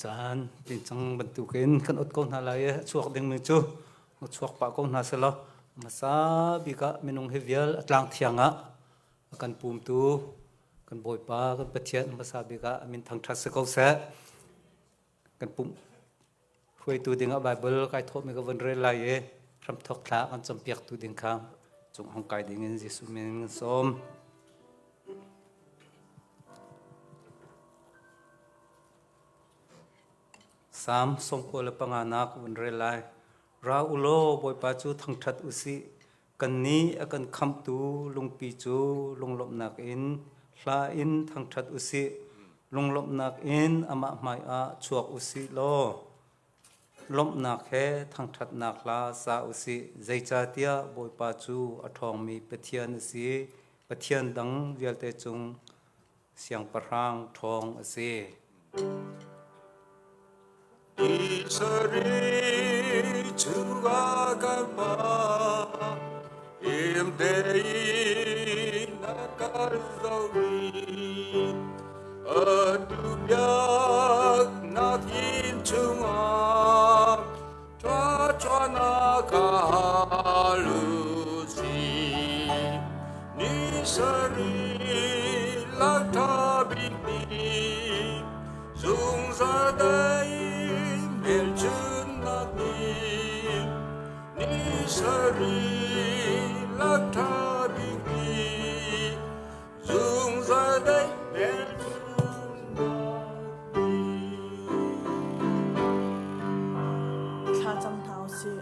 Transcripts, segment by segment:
Caan cang bantukin kan ot ko hna lai i a chuak dingmi cu chuak pah ko hna selaw hmasa bik ah minung hi vial a tlang thiang ah a kan pumtu kan Bawipa kan Pathian hmasa bik ah a min thangṭhat si ko seh. Kan pumh hruaitu dingah Baibal kai thawhmi ka vun rel lai i hramthawk thla kan campiaktu ding kha cung hong kai dingin Jesuh min in kan sawm. Salm 95 nak vun rel lai. Ra u law Bawipa cu thangṭhat u sih. Kannih a kan khamhtu lungpi cu lunglawmhnak in hla in thangṭhat u sih. Lunglawmhnak in amah hmaiah chuak u sih law lawmhnak he thangṭhatnak hla sa u sih. Zeicahtiah Bawipa cu a ṭhawngmi Pathian a si. Pathian dang vialte cung siangpahrang ṭhawng a si. Isari chunga kan pa im te na kal zori atu biak na in chunga tua chua na ka lu si ni sari la tha bik ni Zungzal dai hmelchunnak nih ni sarih lak ṭha bik ni zungzal dai hmelchunnak nih. Thlacam hna u sih.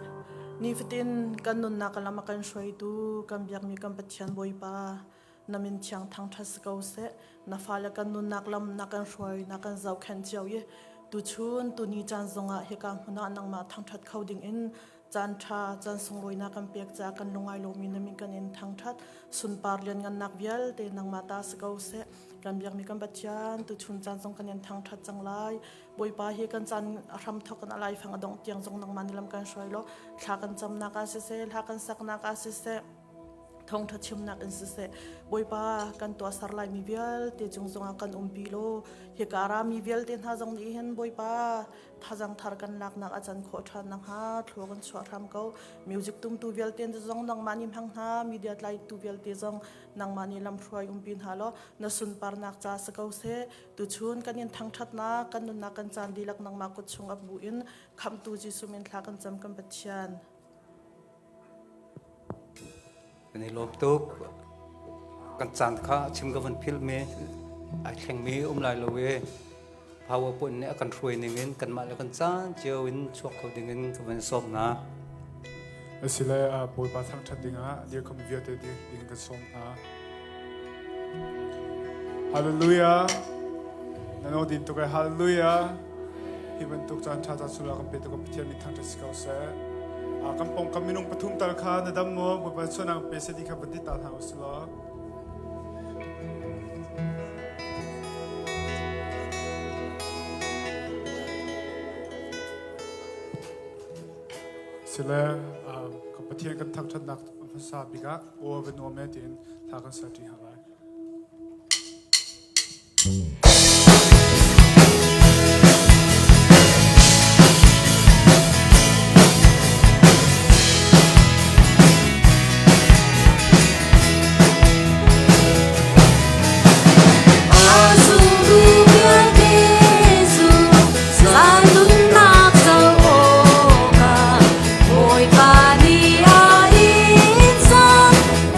Nifatin kan nunnak lam a kan hruaitu kan biakmi kan Pathian Bawipa na min thiang thangṭhat si ko seh. Na fale kan nunnak lam na kan hruai, na kan zohkhenh cio i tuchun tuni caan zongah hika hmun ah nangmah thangṭhat kho dingin caan ṭha, caan sunglawi na kan pek caah kan lungai lomi na min kan in thangṭhat. Sunpar lianngannak vialte nangmah ta si ko seh. Kan biakmi kan Pathian, tuchun caan zong kan in thangṭhat cang lai. Bawipa hi kan caan a hramthok in a laifang a dongh tiang zong nangmah nih lam kan hruai law thla kan camnak ah siseh, hla kan saknak ah siseh, thawngṭha chimnak in siseh Bawipa kan tuahser laimi vialte cung zongah kan umpi law hika rami vialte hna zong nih hin Bawipa thazang thar kan laknak a can khawh ṭhan nakhnga thlua kan chuah hram ko. Music tumtu vialte zong nangmah nih hmang hna, media tlaitu vialte zong nangmah nih lamhruai umpi hna law na sunparnak ca si ko seh. Tuchun kan in thangṭhatnak kan nunnak kan caan dihlak nangmah kut chung ap bu in khamhtu Jesuh min thla kan cam kan Pathian. Kan i lawm tuk. Kan caan kha chim ka van philh mi ai thlengmi um lai lo i PowerPoint nih a kan hruai ning in kanmah le kan caan cio in chuak kho ding in ka van sawm hna. Asile Bawipa thangṭhat dingah dirkham vialte dir ding kan sawm hna. Hallelujah. Na no din tuk ai hallelujah. Hi bantuk caan ṭha ca sula kan pe tu kan Pathian min thangṭhat si ko seh. Kan pong kan minung pathum tal kha na dam maw Bawipa suanang pe se ti kha van ti ta hna usih law. Sile ka Pathian kan thangṭhatnak hmasa bik ah aw va nuam e tiin thla kan ser ṭi hna lai.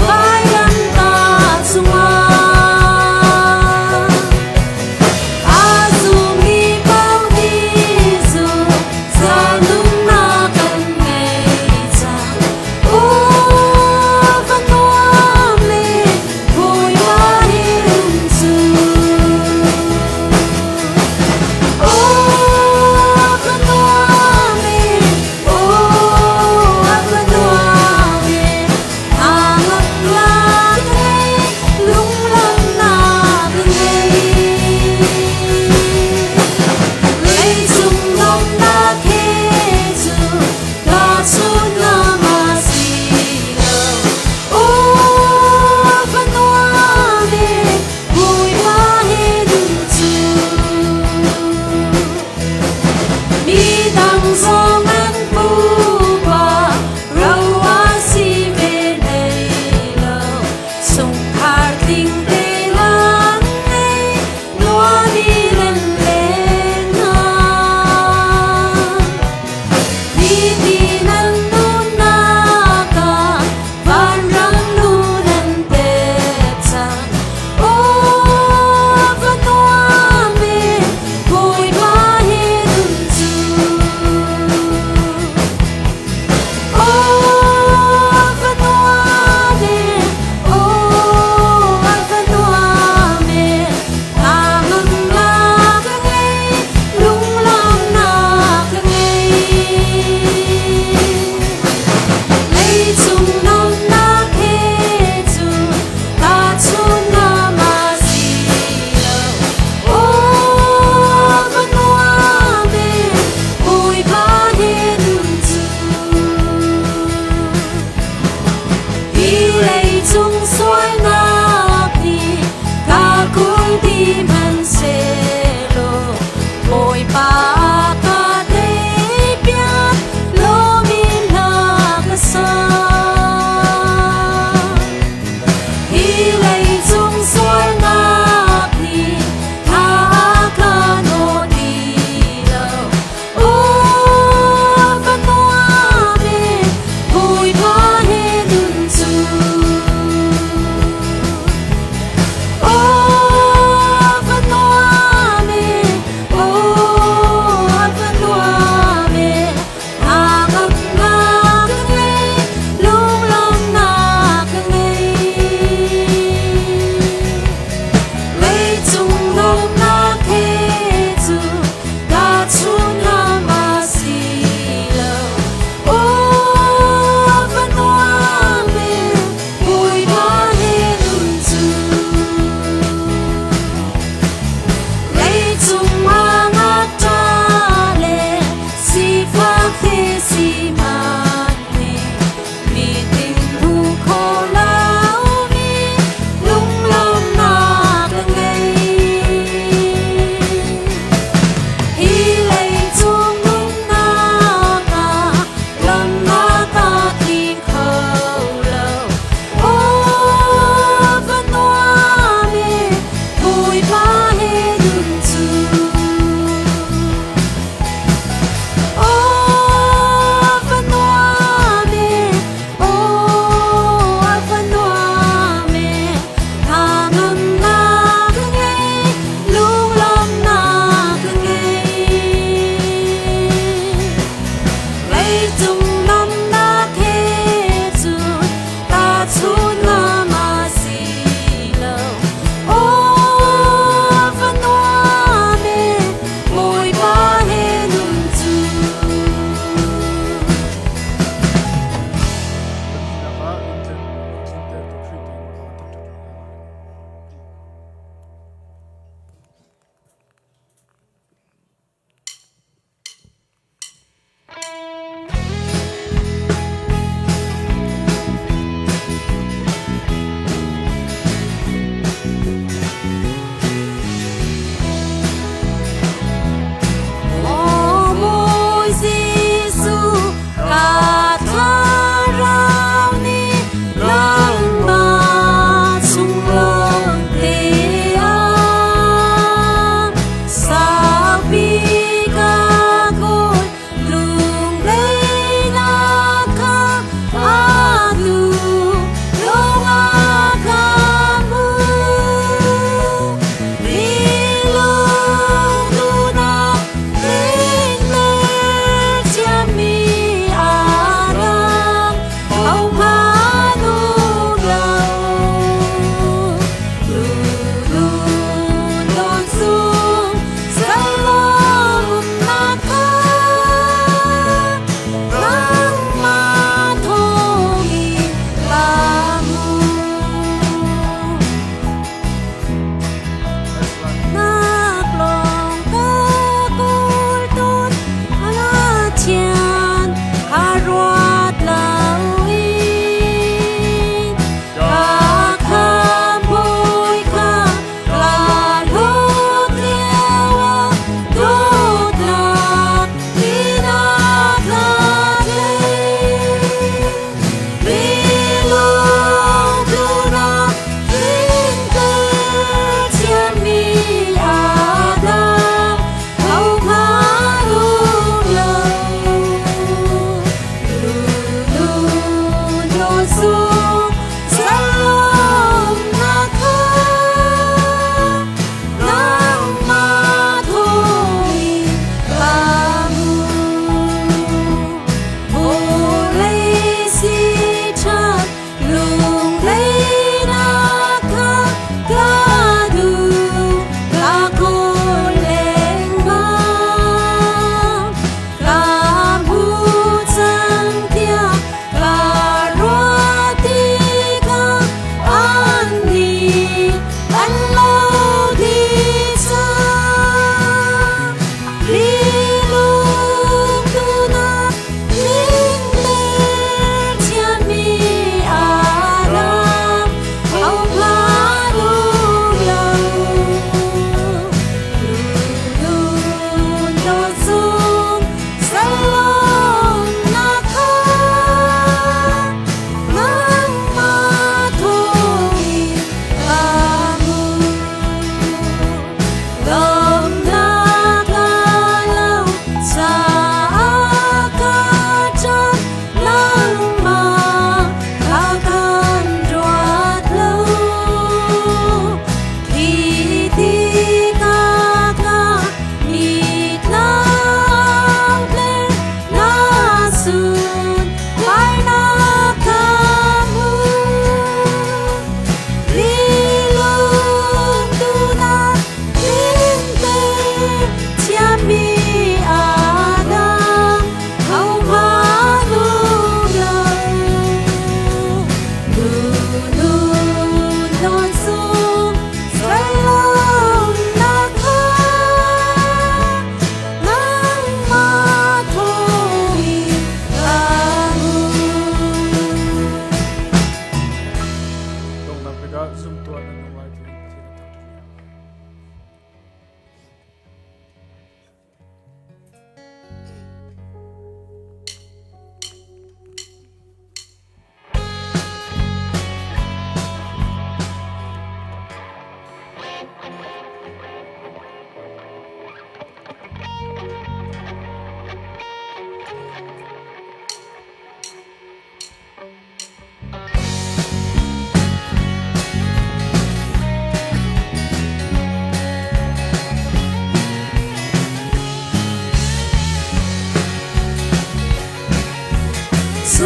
Vailamtah cungah.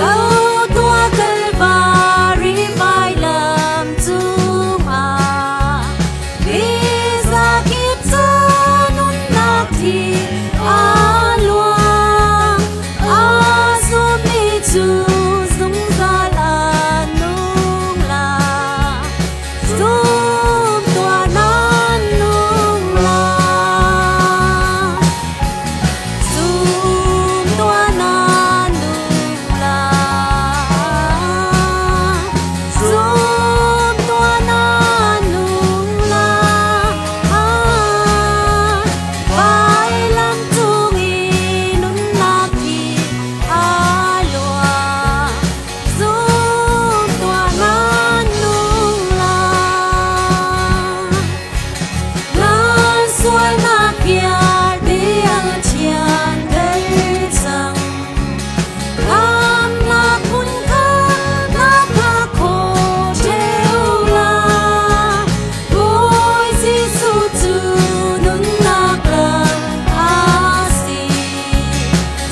Zo tua Kalvari vailam cungah Mizakip ca nunnak thi a luang. A zummi cu zungzal a nung la. Zum tuah nan nung la. Zum tuah nan nung la. Zum tuah nan nung la. Vailam cung i nunnak thi a luang. Zum tuah nan nung la. Nan sualnak vialte a thianter cang. Khamnak hmun kha na phak khawh ṭheo la. Bawi Jesuh cu nunnak lam a si.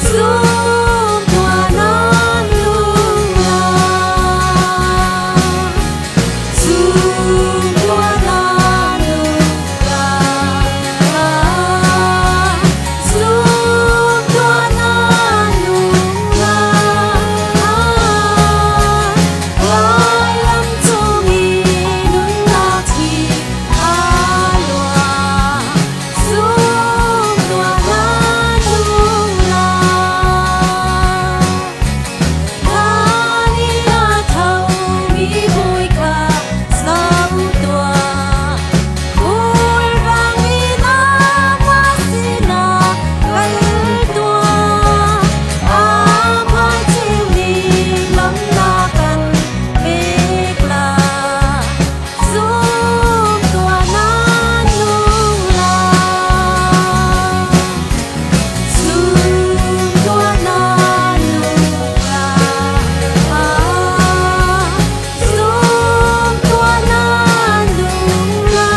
Zum tuah nan nung la. Zum tuah nan nung la. Zum tuah nan nung la. Vailam cung i nunnak thi a luang. Zum tuah nan nung la. Thlan in a thomi Bawi kha zoh tuah. Khulrang in amah sinah kal tuah. A hmai ceu nih lam na kan pek la. Zum tuah nan nung la. Zum tuah nan nung la. Zum tuah nan nung la.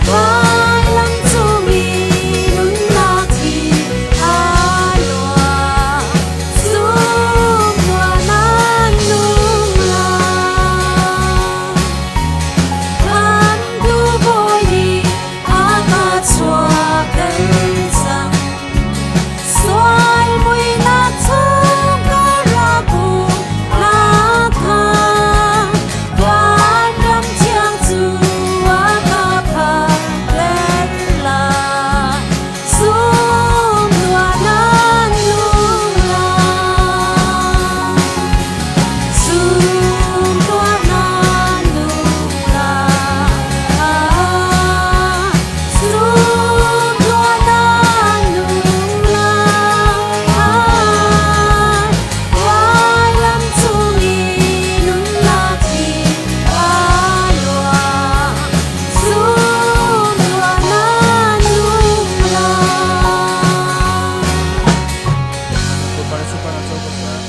Vailam cung i nunnak thi a luang. Zum tuah nan nung la. Khamhtu Bawi nih a ka chuahter cang. Sual muihnak chung ka rak umnak kha Vanram thiang cu a ka phakter la. Zum tuah nan nung la. Zum tuah nan nung la. Zum tuah nan nung la. Vailam cung i nunnak thi a luang. Zum tuah nan nung la. Bawipa nih sunparnak co ko seh.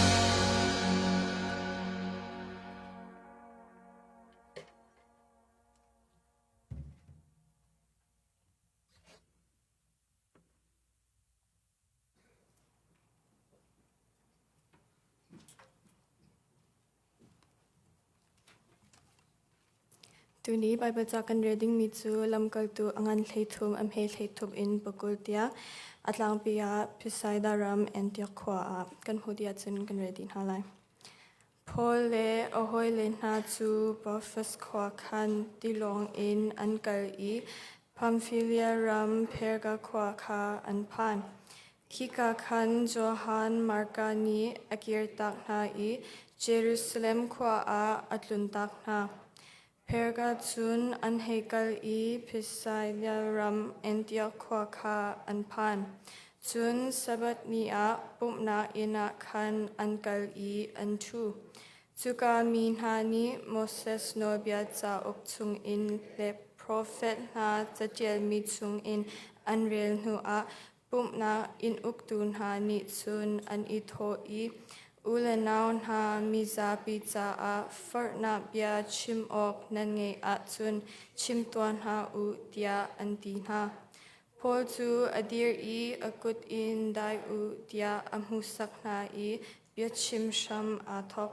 Tuni Baibal ca kan rel dingmi cu lamkaltu a ngan 13 a hme 13 in 20 tiah a tlangpi ah Bethsaida ram Antioch khua ah kan hmuh dih ahcun kan rel dih hna lai. Paul le a hawile hna cu Paphos khua khan tilawng in an kal i Pamfilia ram Perga khua kha an phan. Khika khan Johan Marka nih a kirtak hna i Jerusalem khua ah a tluntak hna. Perga cun an hei kal i Pisidia ram Antioch khua kha an phan. Cun Sabbath ni ah pumhnak inn ah khan an kal i an ṭhu. Cuka mi hna nih Moses nawlbia cauk chungin le profet hna caṭialmi chungin an rel hnuah pumhnak inn uktu hna nih cun an i thawh i, U le nau hna, mizapi caah forhnak bia chim awk nan ngeih ahcun chim tuah hna u, tiah an ti hna. Paul cu a dir i a kut in dai u tiah a hmuhsak hna i biachim hram aa thawk.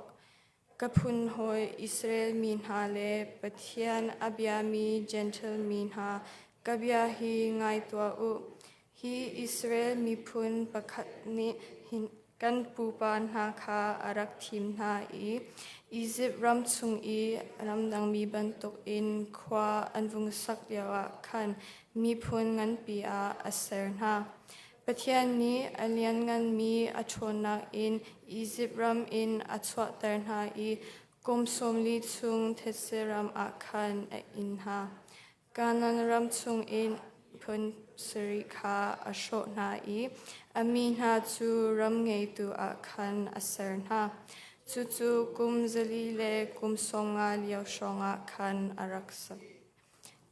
Ka phun hawi Israel mi hna le Pathian a biami Jentail mi hna, ka bia hi ngai tuah u. Hi Israel miphun pakhat nih hin kan pupa hna kha a rak thim hna i Izipt ram chung i ramdangmi bantukin khua an vung sak lioah khan miphun nganpi ah a ser hna. Pathian nih a liannganmi a ṭhawnnak in Izipt ram in a chuahter hna i kum 40 chung thetse ram ah khan a inn hna. Kanaan ram chungin phun sarih kha a hrawh hna i a mi hna cu ram ngeitu ah khan a ser hna. Cucu kum 400 le kum 50 lio hrawngah khan a rak sak.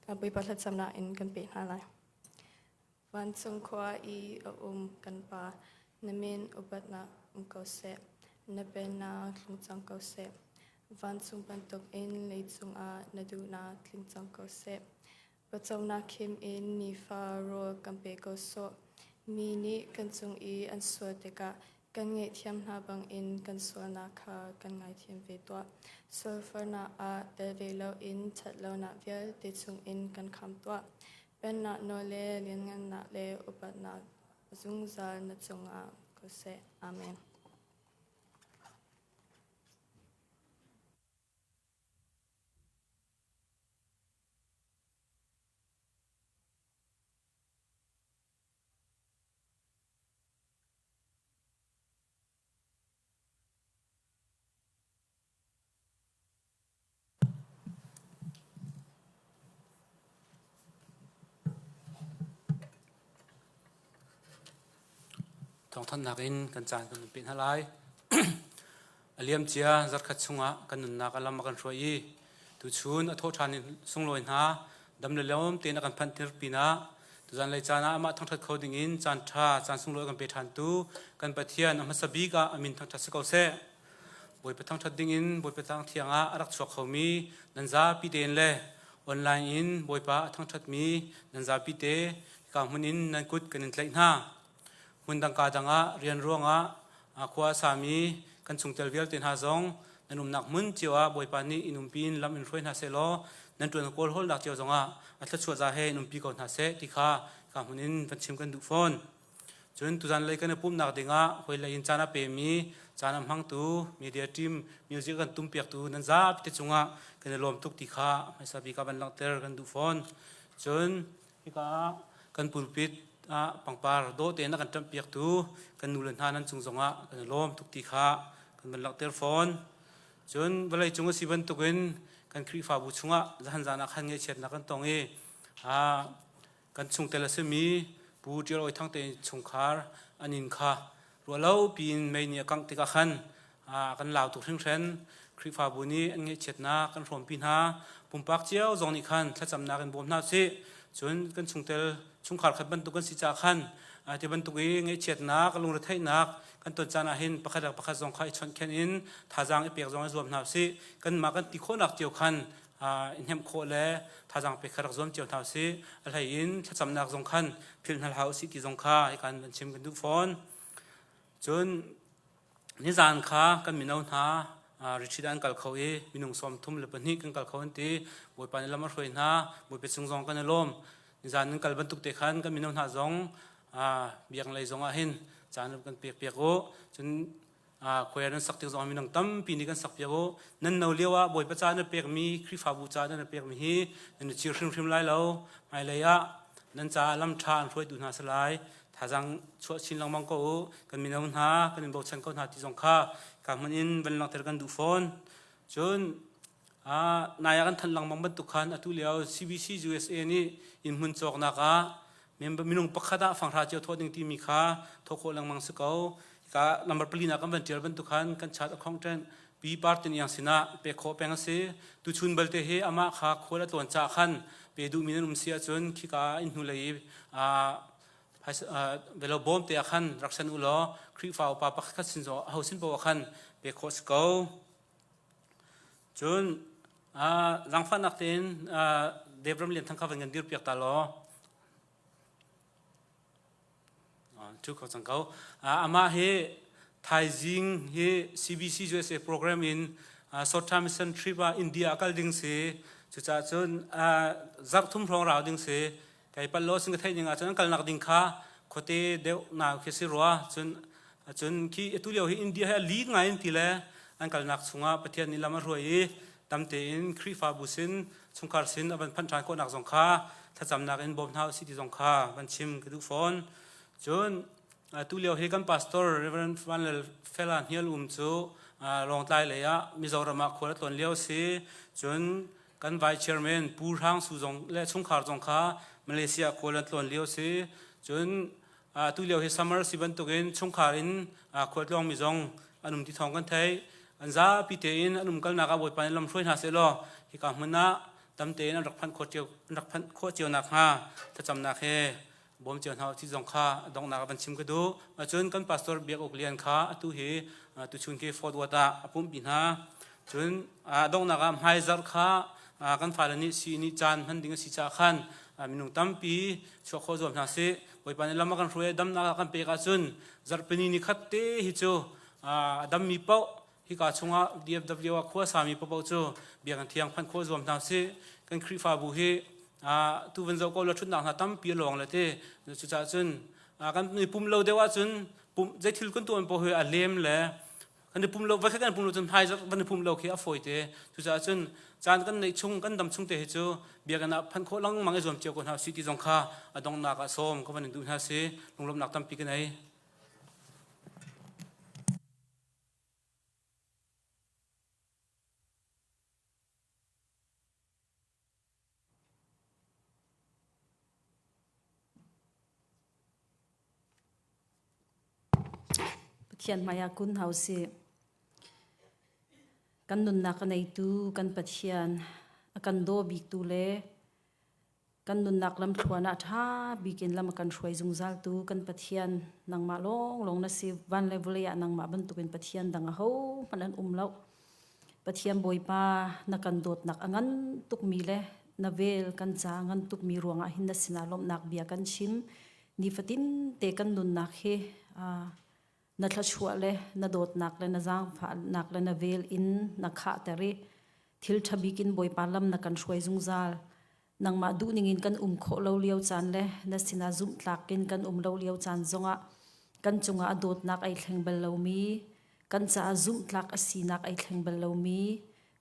Bawipa thlacamnak in kan peh hna lai. Vancung khua i a um kan Pa, na min upatnak um ko seh. Na pennak tlung cang ko seh. Vancung bantukin leicung ah na duhnak tling cang ko seh. Paconak khim in nifa rawl kan pe ko sawh. Mi nih kan cung i an sual tikah kan ngaihthiam hna bangin kan sualnak kha kan ngaithiam ve tuah. Sualfarnak ah tel ve loin ṭhatlonak vialte chungin kan kham tuah. Pennak nawl le lianngannak le upatnak zungzal na cungah ko seh. Amen. Thawngthanhnak in kan caan kan pe hna lai. A liamcia zarkhat chungah kan nunnak a lam a kan hruai i tuchun a thawh ṭhan in sunglawi hna dam le lawm tein a kan phanhter pinah tuzan lei caan ah amah thangṭhat kho dingin caan ṭha caan sunglawi kan pe ṭhantu kan Pathian a hmasa bik ah a min thangṭhat si ko seh. Bawipa thangṭhat dingin Bawipa tlang thiang ah a rak chuak khomi nan zapi tein le online in Bawipa a thangṭhatmi nan zapi te hika hmun in nan kut kan in tlaih hna. Hmun dang ka dang ah rian ruangah khua a sami kan chungtel vialte hna zong nan umnak hmun cio ah Bawipa nih in umpi in lam in hruai hna seh law nan ṭuan kawl hawlnak cio zongah a thluachuah za he in umpi ko hna seh ti kha hika hmun in van chim kan duh fawn. Cun tuzan lei kan i pumhnak dingah hawilei in caan a pemi, caan a hmangtu, media team, music kan tumpiaktu nan zapi te cungah kan i lawm tuk ti kha hmaisa bik ah van langhter kan duh fawn. Cun hika ah kan pulpit ah pangpar dawh tein a kan ṭamhpiaktu kan nu le hna nan cung zongah kan i lawm tuk ti kha kan van langhter fawn. Cun vawleicung a si bantukin kan Khrihfabu chungah zahan zan ah khan ngaihchiatnak kan tong i kan chungtel a simi Pu Ṭial Awi Thang te chungkhar an inn kha ruahlo piin mei nih a kangh tikah khan kan lau tuk hringhran. Khrihfabu nih an ngaihchiatnak kan hrawmpi hna. Pumpak cio zong nih khan thlacamnak in bawm hna usih. Cun kan chungtel chungkhar khat bantuk kan si caah khan ti bantuk i ngaihchiatnak lungretheihnak kan ton caan ah hin pakhat le pakhat zong kha i chawnhkhenh in thazaang i pek zong i zuam hna usih. Kanmah kan ti khawhnak cio khan i hnemh khawh le thazaang pek kha rak zuam cio hna usih. A hlei in thlacamnak zong khan philh hna hlah usih ti zong kha hikan van chim kan duh fawn. Cun nizan kha kan mino hna retreat an kal kho i minung 32 kan kal kho an ti. Bawipa nih lam a hruai hna. Bawipa cung zong kan i lawm. Nizan nan kal bantuk te khan kan mino hna zong biak lei zong ah hin caan kan pek piak u. Cun Choir nan sak tik zong minung tampi nih kan sak piak u. Nan no lio ah Bawipa ca na pekmi, Khrihfabu ca nan pekmi hi nan i chir hrimhrim lai lo. Hmailei ah nan caah lam ṭha an hruaitu hna si lai. Thazaang chuah chin lengmang ko u. Kan mino hna, kan in bochan ko hna ti zong kha ka hmun in van langhter kan duh fawn. Cun nai ah kan thanh lengmang bantuk khan atu lio CBC USA nih inn hmun cawknak ah minung pakhat ah fanghra cio thawh ding timi kha thawh khawh lengmang si ko. Hika number pali na kan van tial bantuk khan kan chat a khong ṭen pi partin yang sinah pek khawh peng a si. Tuchun balte hi amah kha khual a tlawn ca khan pe duhmi nan um si ahcun khika inn hnu lei velo bawm te ah khan rak san u law Khrihfa upa pakhat khat sin ho sin paoh ah khan pek khawh si ko. Cun zaangfahnak tein Dave Ram Lian Thang kha van kan dirpiak ta law. Thu kho cang ko. Amah hi thaizing hi CBC USA program in short term mission trip ah India a kal ding si. Cucaah cun zarh thum hrawng rau ding si. Kai pal lo sin ka theih ning ahcun an kalnak ding kha khuate deuh na khi si rua. Cun cun khi atu lio hi India hi a li ngai in ti le an kalnak chungah Pathian nih lam a hruai i tam tein Khrihfabu sin chungkhar sin a van phanh ṭhan khawhnak zong kha thlacamnak in bawm hna usih ti zong kha van chim ka duh fawn. Cun atu lio hi kan pastor Reverend Van Lal Fela Hnial Um cu Lawngtlai lei ah Mizoram ah khual a tlawn lio si. Cun kan vice chairman Pu Hrang Su zong le chungkhar zong kha Malaysia khual an tlawn lio si. Cun atu lio hi summer si bantukin chungkhar in khualtlawng mi zong an um ti thawng kan theih. An zapi tein an umkalnak ah Bawipa nih lamhruai hna sehlaw hika hmun ah tam tein an rak phanh khawh cio an rak phanh khawh cio nakhnga thlacamnak he bawm cio hna ti zong kha donghnak ah van chim ka duh. Cun kan pastor Biak Uk Lian kha atu hi tuchun khi Fort Worth ah a pumhpi hna. Cun donghnak ah hmaizarh kha kan fale nih sii nih caan hman ding a si caah khan minung tampi chuak khawh zuam hna sih. Bawipa nih lam a kan hruai damnak a kan pek ahcun zarhpini ni khat te hi cu a dammi paoh hika chungah DFW ah khua sami paoh cu biakinn thiang phanh khawh zuam hna sih. Kan Khrihfabu hi tu van zoh ko la ṭhutnak hna tampi a lawng le ti. Cucaah cun kan i pum lo deuh ahcun pum zeithil kan tuah paoh hi a lem le kan i pum lo voikhat kan pum lo cun hmai van i pum lo khi a fawi te. Cucaah cun caan kan neih chung kan dam chung te hi cu biakinn ah phanh khawh lengmang i zuam cio ko hna usih ti zong kha a donghnak ah sawm ka van in duh hna si. Lunglawmhnak tampi ka nei. Pathian hmaiah kun hna usih. Kan nunnak a neitu kan Pathian a kan daw biktu le Kan nunnak lamthluan ah ṭha bik in lam a kan hruai zungzaltu kan Pathian nangmah lawnglawng na si. Van le vawlei ah nangmah bantukin Pathian dang ahohmanh an um lo. Pathian Bawipa na kan dawtnak a ngan tukmi le na vel kan ca a ngan tukmi ruangah hin na sinah lawmhnak bia kan chim. Nifatin te kan nunnak hi na thluachuah le na dawtnak le na zaangfahnak le na vel in na khahter i thil ṭha bik in Bawipa lam na kan hruai zungzal. Nangmah duhning in kan um khawh lo lio caan le na sinah zumhtlak in kan um lo lio caan zongah kan cungah a dawtnak ai thleng bal lomi, kan caah zumhtlak a sinak ai thleng bal lomi,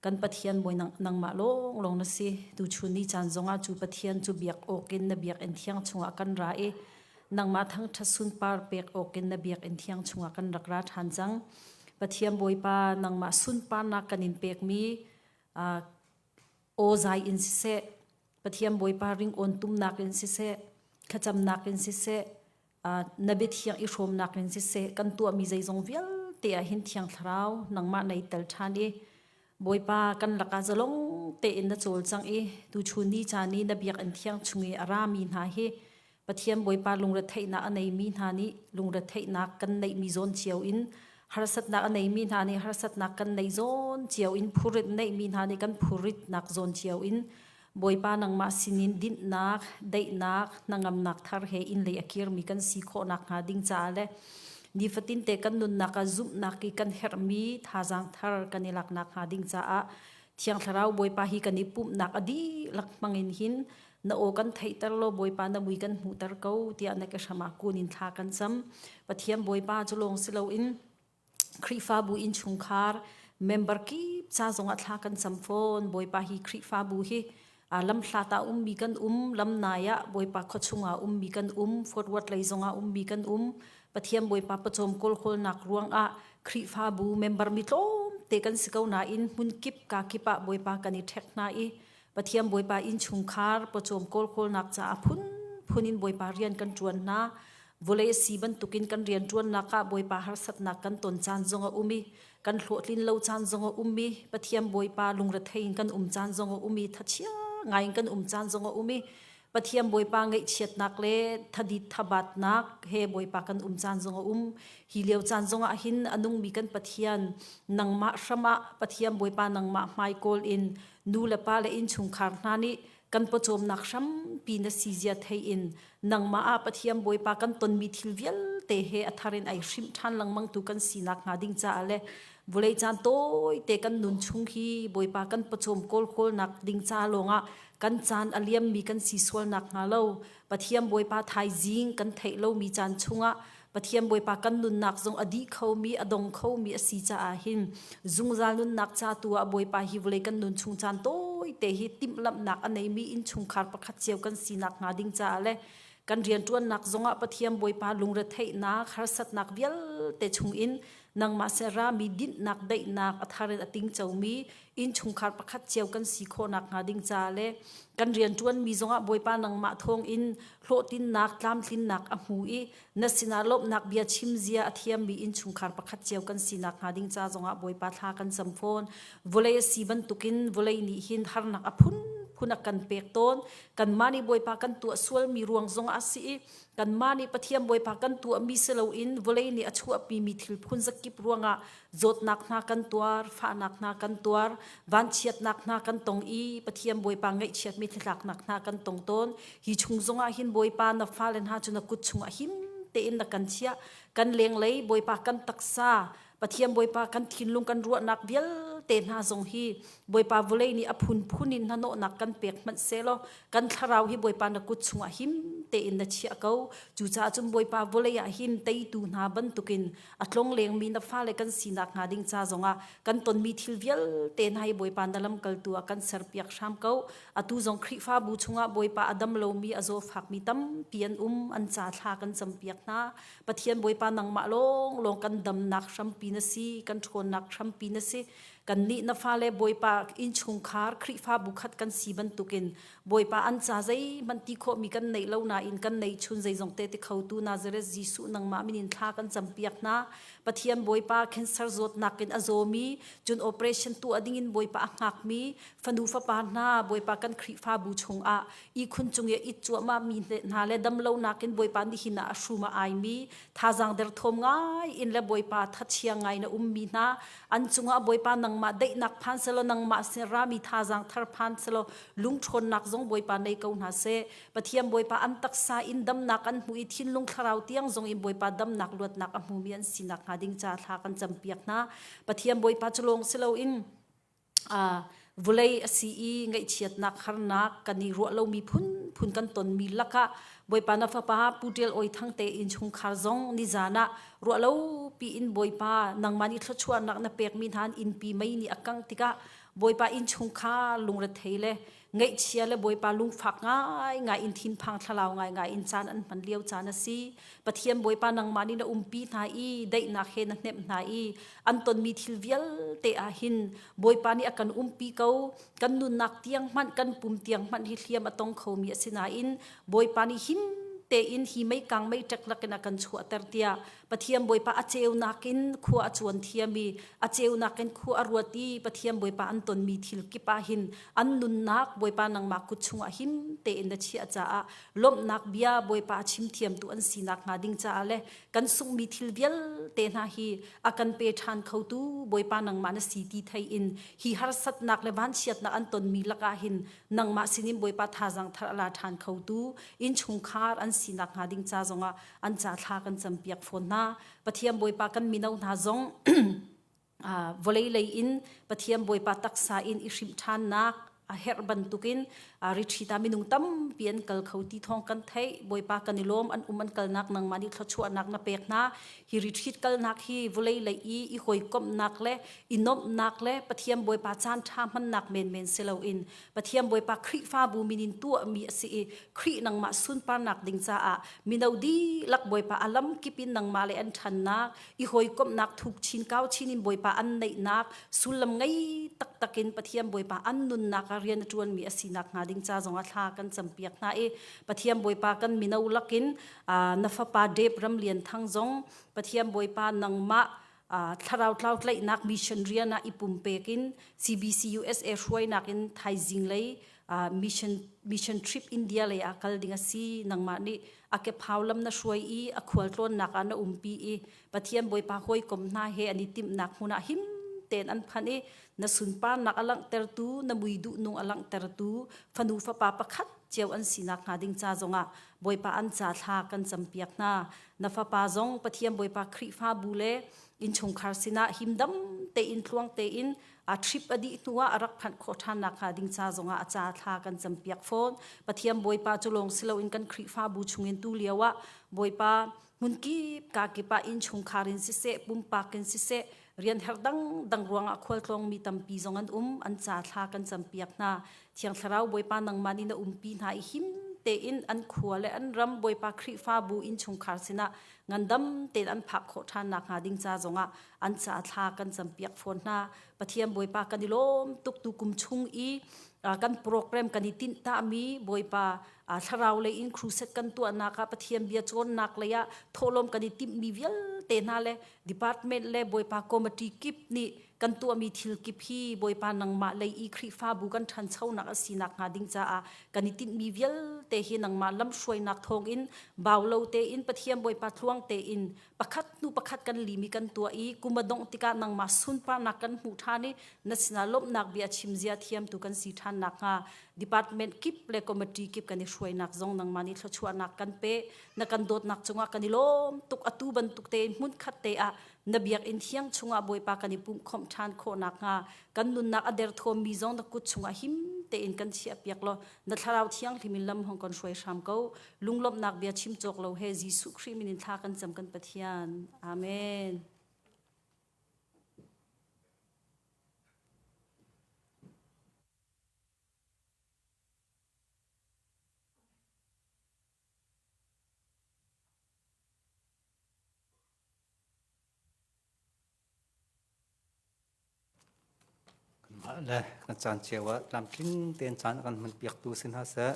kan Pathian Bawi nangmah lawnglawng na si. Tuchun ni caan zongah cu Pathian cu biak awkin na biakinn thiang chungah kan ra i nangmah thangṭhat sunpar pek awkin na biakinn thiang chungah kan rak ra ṭhan cang. Pathian Bawipa nangmah sunparnak kan in pekmi aw zai in siseh, Pathian Bawipa ringawn tumnak in siseh, thlacamnak in siseh, na biathiang i hrawmnak in siseh kan tuahmi zeizong vialte ah hin Thiang Thlarau nangmah nei tel ṭhan i Bawipa kan lakah zalong tein na cawlcang i tuchun ni caan i na biakinn thiang chung i a rami hna hi Pathian Bawipa lungretheihnak a neimi hna nih lungretheihnak kan neihmi zawn cio in harsatnak a neimi hna nih harsatnak kan neih zawn cio in phurit neihmi hna nih kan phuritnak zawn cio in Bawipa nangmah sinin dinhnak, daihnak, hnangamnak thar he inn lei a kirmi kan si khawh nakhnga ding caah le nifatinte kan nunnak ah zumhnak i kan herhmi thazaang thar kan i lak nakhnga ding caah Thiang Thlarau Bawipa hi kan i pumhnak a dihlak hmangin hin na aw kan theihter law Bawipa na mui kan hmuhter ko tiah na ke hram ah kun in thla kan cam. Pathian Bawipa cu lawng si loin Khrihfabu innchungkhar member kip ca zongah thla kan cam fawn. Bawipa hi Khrihfabu hi lamhlat ah ummi kan um, lamnai ah Bawipa khuachung ah ummi kan um, Fort Worth lei zongah ummi kan um. Pathian Bawipa pawcawm kawlhawlnak ruangah Khrihfabu member mi tlawmte kan si ko nain hmun kip ka kip ah Bawipa kan i ṭhek hna i Pathian Bawipa innchungkhar pawcawm kawlhawlnak caah phunphun in Bawipa rian kan ṭuan hna. Vawlei a si bantukin kan rianṭuannak ah Bawipa harsatnak kan ton caan zong a um i kan hlawhtlin lo caan zong a um i Pathian Bawipa lungrethei in kan um caan zong a um i thachia ngai in kan um caan zong a um i Pathian Bawipa ngaihchiatnak le thadit thabatnak he Bawipa kan um caan zong a um. Hi lio caan zong ah hin a nungmi kan Pathian nangmah hram ah Pathian Bawipa nangmah hmaikawl in nu le pa le innchungkhar hna nih kan pawcawmnak hrampi na si zia thei in nangmah ah Pathian Bawipa kan tonmi thil vialte. vialte he a thar in ai hrimh ṭhan lengmang tu kan sinak hnga ding caah le vulei caan tawite kan nun chung hi Bawipa kan pawcawm kawlkawlnak ding ca lawngah kan caan a liammi kan si sualnak hnga lo Pathian Bawipa thaizing kan theih lomi caan chungah Pathian Bawipa kan nunnak zong a dih khomi a dong khomi a si caah hin zungzal nunnak ca tu ah Bawipa hi vawlei kan nun chung caan tawite hi timhlamhnak a neimi innchungkhar pakhat cio kan sinak hnga ding caah le kan rianṭuannak zongah Pathian Bawipa lungretheihnak harsatnak vialte chungin nangmah se rami dinhnak daihnak a thar in a tingcomi innchungkhar pakhat cio kan si khawhnak hnga ding ca le kan rianṭuanmi zongah Bawipa nangmah thawngin hlawhtlinnak tlamtlinnak a hmu i na sinah lawmhnak bia chim zia a thiammi innchungkhar pakhat cio kan sinak hnga ding ca zongah Bawipa thla kan cam fawn. Vawlei a si bantukin vawlei nih hin harnak a phunphun a kan pek tawn. Kanmah nih Bawipa kan tuah sualmi ruang zongah a si i kanmah nih Pathian Bawipa kan tuahmi si loin vawlei nih a chuahpimi thil phun zakip ruangah zawtnak hna kan tuar, fahnak hna kan tuar, vanchiatnak hna kan tong i Pathian Bawipa ngaihchiatmi thlaknak hna kan tong tawn. Hi chung zongah hin Bawipa na fale hna cu na kut chungah him tein na kan chiah. Kan lenglei Bawipa kan taksa, Pathian Bawipa kan thinlung kan ruahnak vialte hna zong hi Bawipa vawlei nih a phunphun in hnahnawhnak kan pek hmanh sehlaw kan thlarau hi Bawipa na kut chungah him tein na chiah ko. Cucaah cun Bawipa vawlei ah hin teitu hna bantukin a tlonglengmi na fale kan sinak hnga ding ca zongah kan tonmi thil vialte hna hi Bawipa na lamkaltu ah kan serpiak hram ko. Atu zong Khrihfabu chungah Bawipa a dam lomi a zawfakmi tampi an um an ca thla kan campiak hna. Pathian Bawipa nangmah lawnglawng kan damnak hrampi na si, kan ṭhawnnak hrampi na si. Kannih na fale Bawipa innchungkhar Khrihfabu khat kan si bantukin Bawipa an ca zeihmanh ti khawhmi kan neih lo nain kan neihchun zeizong te ti khotu Nazareth Jesuh nangmah min in thla kan campiak hna. Pathian Bawipa cancer zawtnak in a zawmi, cun operation tuah dingin Bawipa a hngakmi fanu fapa hna Bawipa kan Khrihfabu chungah ihkhun cung i it cuahmah mi hna le damlonak in Bawipa nihin ah a hrum a aimi thazaang derthawm ngai in le Bawipa thachia ngai na ummi hna an cungah Bawipa nangmah daihnak phan selaw nangmah sin rami thazaang thar phan selaw lungṭhawnnak zong Bawipa nei ko hna seh. Pathian Bawipa an taksa in damnak an hmu i thinlung thlarau tiang zong in Bawipa damnak luatnak a hmumi an sinak hnga ding ca thla kan campiak hna. Pathian Bawipa cu lawng si loin vulei a si i ngaihchiatnak harnak kan i ruah lomi phunphun kan tonmi lakah Bawipa na fapa Pu Ṭial Awi Thang te innchungkhar zong nizan ah ruah lo piin Bawipa nangmah nih thluachuahnak na pekmi hna innpi mei nih a kangh tikah Bawipa innchungkhar lungrethei le ngaihchia le Bawipa lungfak ngaingai in thinphang thlalau ngaingai in caan an hman lio caan a si. Pathian Bawipa nangmah nih na umpi hna i daihnak he na hnemh hna i an tonmi thil vialte ah hin Bawipa nih a kan umpi ko. Kan nunnak tiang hmanh kan pum tiang hmanh hi hliam a tong khomi a si nain Bawipa nih him tein hi meikang meiṭek lakin a kan chuahter tiah Pathian Bawipa a ceunak in khua a cuan thiam i a ceunak in khua a ruat i Pathian Bawipa an tonmi thil kip ah hin an nunnak Bawipa nangmah kut chungah him tein na chiah caah lawmhnak bia Bawipa a chim thiamtu an sinak hnga ding caah le kan sunghmi thil vialte hna hi a kan pe ṭhan khotu Bawipa nangmah na si ti thei in hi harsatnak le vanchiatnak an tonmi lakah hin nangmah sinin Bawipa thazaang thar a la ṭhan khotu innchungkhar an sinak hnga ding ca zongah an ca thla kan campiak fawn hna Pathian Bawipa kan mino hna zong vawlei lei in Pathian Bawipa taksa in i hrimh ṭhannak a herh bantukin retreat ah minung tampi an kal kho ti thawng kan theih Bawipa kan i lawm an um an kalnak nangmah nih thluachuahnak na pek hna hi retreat kalnak hi vawlei lei i i hawikomhnak le i nuamhnak le Pathian Bawipa caan ṭha hmannak menmen si loin Pathian Bawipa Khrihfabu min in tuahmi a si i Khrih nangmah sunparnak ding caah mino dihlak Bawipa a lamkip in nangmah le an ṭhannak i hawikomhnak thuk chin kau chin in Bawipa an neihnak sullam ngei taktak in Pathian Bawipa an nunnak ah rian a ṭuanmi a sinak hnga ding ca zongah thla kan campiak hna i Pathian Bawipa kan mino lakin na fapa Deb Ram Lian Thang zong Pathian Bawipa nangmah thlarau tlau tlaihnak mission rian ah i pumpek in CBC USA hruainak in thaizing lei mission mission trip India lei ah kal ding a si nangmah nih a kephau lam na hruai i a khualtlawnnak ah na umpi i Pathian Bawipa hawikom hna he an i timhnak hmun ah him. tein an phanh i na sunparnak a langhtertu na mui duhnung a langhtertu fanu fapa pakhat cio an sinak hnga ding ca zongah Bawipa an ca thla kan campiak hna. Na fapa zong Pathian Bawipa Khrihfabu le innchungkhar sinah himdam tein tluang tein a trip a dih hnuah a rak phanh khawh ṭhan nakhnga ding ca zongah a ca thla kan campiak fawn. Pathian Bawipa cu lawng si loin kan Khrihfabu chungin tu lio ah Bawipa hmunkip kakip ah innchungkhar in siseh pumpak in siseh rian herh dangdang ruangah khualtlawngmi tampi zong an um an ca thla kan campiak hna Thiang Thlarau Bawipa nangmah nih na umpi hna i him tein an khua le an ram Bawipa Khrihfabu innchungkhar sinah ngandam tein an phak khawh ṭhan nakhnga ding ca zongah an ca thla kan campiak fawn hna. Pathian Bawipa kan i lawm tuk tu kum chung i kan program kan i tinh tami Bawipa thlarau lei in crusade kan tuahnak ah Pathian bia cawnnak lei ah thawhlawm kan i timhmi vialte hna le department le Bawipa committee kip nih kan tuahmi thil kip hi Bawipa nangmah lei i Khrihfabu kan ṭhanchonak a si nakhnga ding caah kan i tinhmi vialte hi nangmah lamhruainak thawngin bau lo tein Pathian Bawipa tluang tein pakhat hnu pakhat kan limi kan tuah i kum a dongh tikah nangmah sunparnak kan hmuh ṭhan i na sinah lawmhnak bia chim zia thiamtu kan si ṭhan nakhnga department kip le committee kip kan i hruainak zong nangmah nih thluachuahnak kan pe na kan dawtnak cungah kan i lawm tuk atu bantuk tein hmunkhat te ah na biakinn thiang chungah Bawipa kan i pumhkhawmh ṭhan khawh nakhnga kan nunnak a derthawmmi zong na kut chungah him tein kan chiahpiak law na thlarau thianghlim in lam hong kan hruai hram ko lunglawmhnak bia chim cawk lo he Jesuh Khrih min in thla kan cam kan Pathian amen Kanmah le kan caan cio ah tlamtling tein caan a kan hmanpiaktu si hna seh.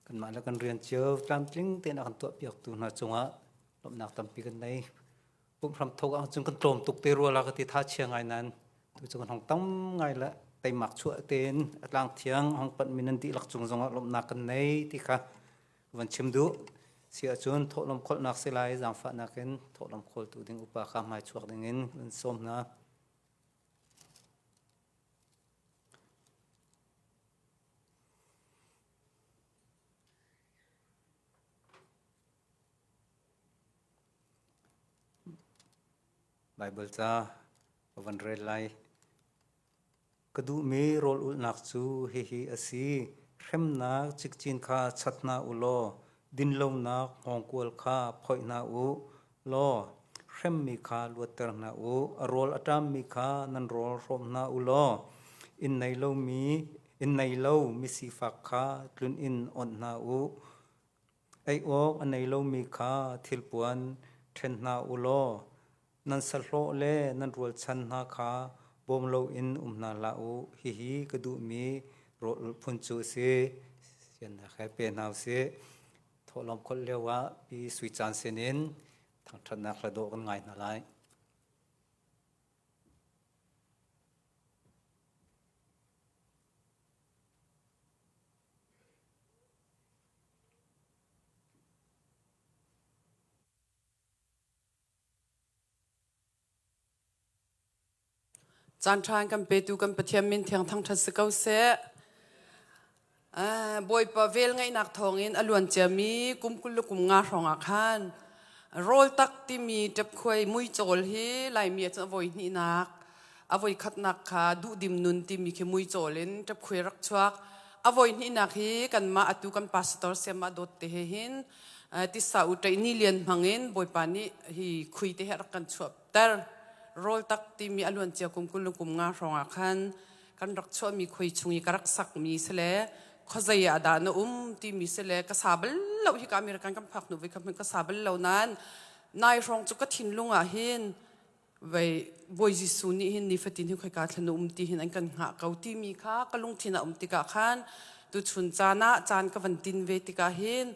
Kanmah le kan rian cio tlamtling tein a kan tuahpiaktu hna cungah lawmhnak tampi kan nei. Pumhram thok ah cun kan tlawm tuk te rua la ka ti tha chia ngai nain tu cu kan hong tam ngai le teimak chuah tein a tlang thiang hong panh mi nan dihlak cung zongah lawmhnak kan nei ti kha van chim duh. Si ahcun thawhlawm kholhnak si lai zaangfahnak in thawhlawm khawltu ding upa kha hmai chuak ding in van sawm hna. Baibal ca ka van rel lai. Ka duhmi rawl ulhnak cu hihi a si: hremnak cikcin kha chat hna u law dinlonak hngawngkual kha phoih hna u law hremmi kha luatter hna u. A rawl a ṭammi kha nan rawl hrawm hna u law inn nei lomi inn nei lo misifak kha tlun-inn onh hna u. Ei awk a nei lomi kha thilpuan ṭhen hna u law nan sahlawh le nan rualchan hna kha bawm loin um hna hlah u. Hihi ka duhmi rawl phun cu a si. Siannak he pe hna u sih. Thawhlawm kholh lioah Pi Sui Caan sinin thangṭhatnak hla dawh kan ngai hna lai. Caan ṭha in kan petu kan Pathian min thiang thangṭhat si ko seh. Bawipa vel ngeihnak thawngin a luan ciami kum 20 le kum nga hrawngah khan rawl tak timi ṭepkhuai muicawl hi Laimi ah cun a voi hnihnak a voi khatnak kha duhdim nun timi khi muicawl in ṭepkhuai rak chuak. A voi hnihnak hi kanmah atu kan pastor siamah dawt te he hin tisa u ṭeih ni lian hmang in Bawipa nih hi khui te he rak kan chuahter. Rawl tak timi a luan cia kum 20 le kum nga hrawng ah khan kan rak chuahmi khui chung i ka rak sakmi si le khuazei ah dah na um timi si le ka sa bal lo hi ka American kan phak hnu voi kha ka sa bal lo nain nai hrawng cu ka thinlung ah hin vei Bawi Jesuh nih hin nifatin hi khoika thlan um ti hin an kan hngah ko timi kha ka lungthin a um tikah khan tuchun caan ah caan ka van tin ve tikah hin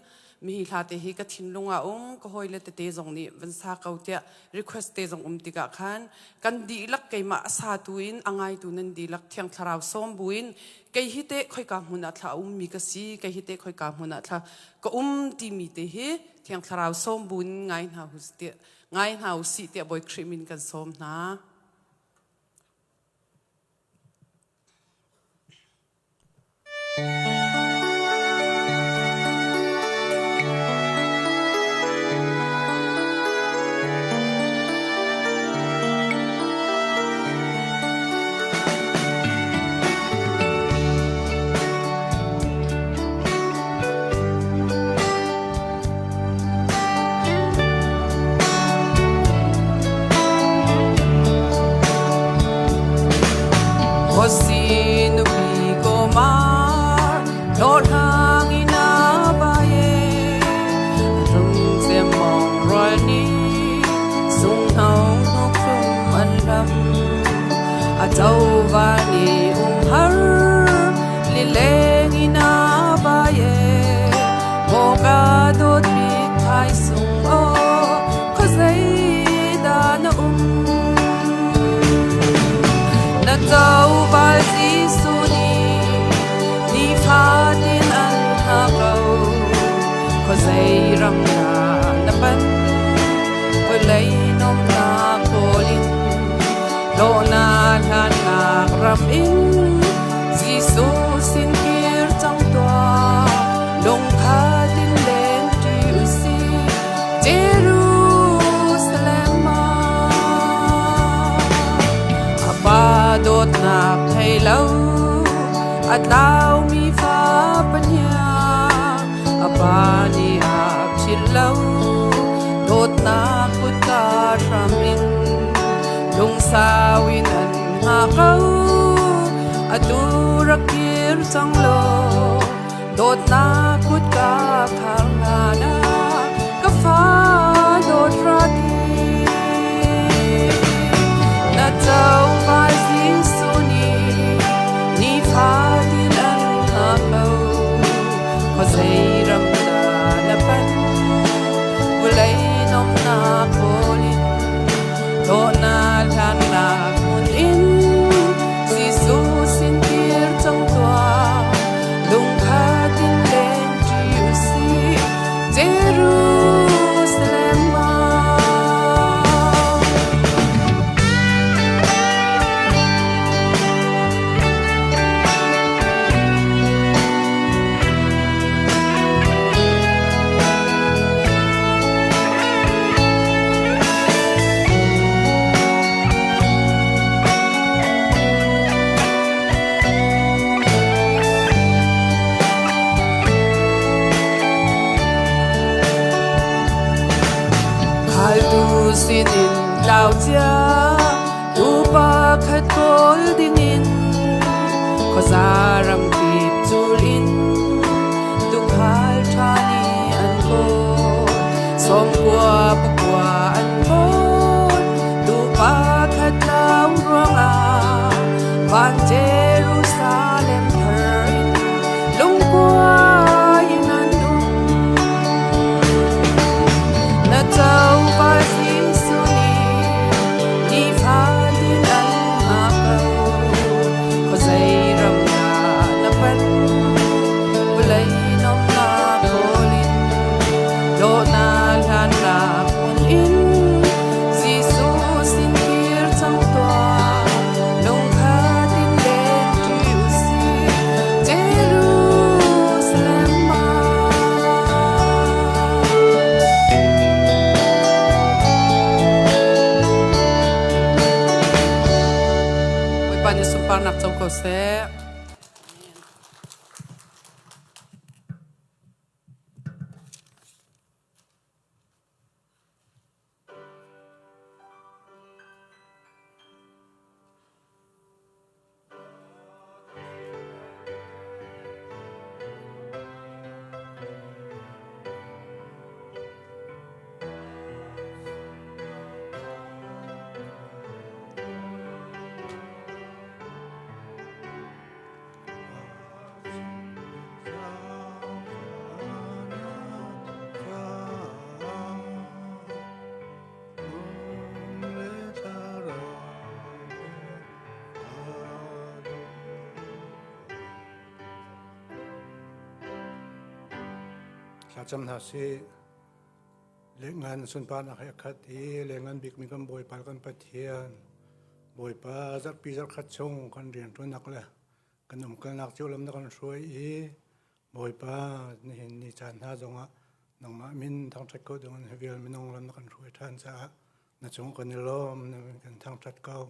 mi hla te hi ka thinlung ah um ka hawile tete zong nih van sa ko tiah request te zong um tikah khan kan dihlak keimah a satu in a ngaitu nan dihlak thiang thlarau sawm buin kei hi te khoika hmun ah thla a ummi ka si kei hi te khoika hmun ah thla ka um timi te hi thiang thlarau sawm buin ngai hna hu tiah ngai hna u sih tiah Bawi Khrih min kan sawm hna. Thlacam hna sih. Lengan sunparnak he a khat i lengan bikmi kan Bawipa kan Pathian Bawipa zarhpi zarhkhat chung kan rianṭuannak le. Kan umkalnak cio lam na kan hruai i Bawipa nihin ni caan hna zongah nangmah min thangṭhat ko dingin hi vial minung lam na kan hruai ṭhan caah na cung kan i lawm na kan thangṭhat ko.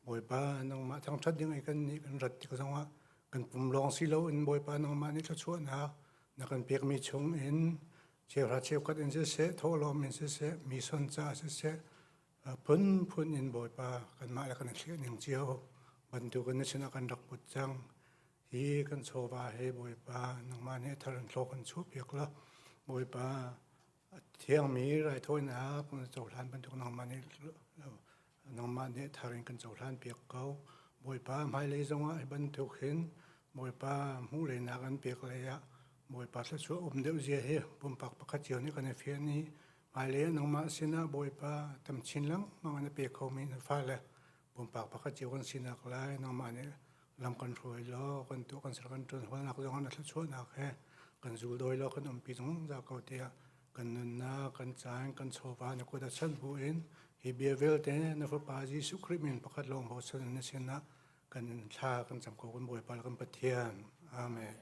Bawipa nangmah thangṭhat ding i kan nih kan rat tik zongah kan pum lawng si loin Bawipa nangmah nih thluachuahnak na kan pekmi chung in cheuhra cheukhat in siseh thawhlawm in siseh mi son caah siseh phunphun in Bawipa kanmah le kan i thliah ning cio bantukin na sinah kan rak put cang. Hi kan chawva he Bawipa nangmah nih thar in thlawk kan chuahpiak la. Bawipa a thiangmi raithawinak na cohlan bantuk nangmah nih nangmah nih thar in kan cohlan piak ko. Bawipa hmailei zongah hi bantuk hin Bawipa hmuh leinak an pek lei ah Bawipa thluachuah um deuh zia hi pumpak pakhat cio nih kan i fian i hmailei ah nangmah sinah Bawipa tam chin lengmang in a pe khomi na fale pumpak pakhat cio kan sinak lai nangmah nih lam kan hruai law kan tuah kan ser kan ṭuan hualnak zong na thluachuahnak he kan zul dawi law kan umpi zungzal ko tiah kan nunnak kan caan kan chawva na kut a chanh bu in hi bia vialte na fapa Jesuh Khrih min pakhat lawng bochan na sinah kan thla kan cam ko kan Bawipa le kan Pathian. Amen.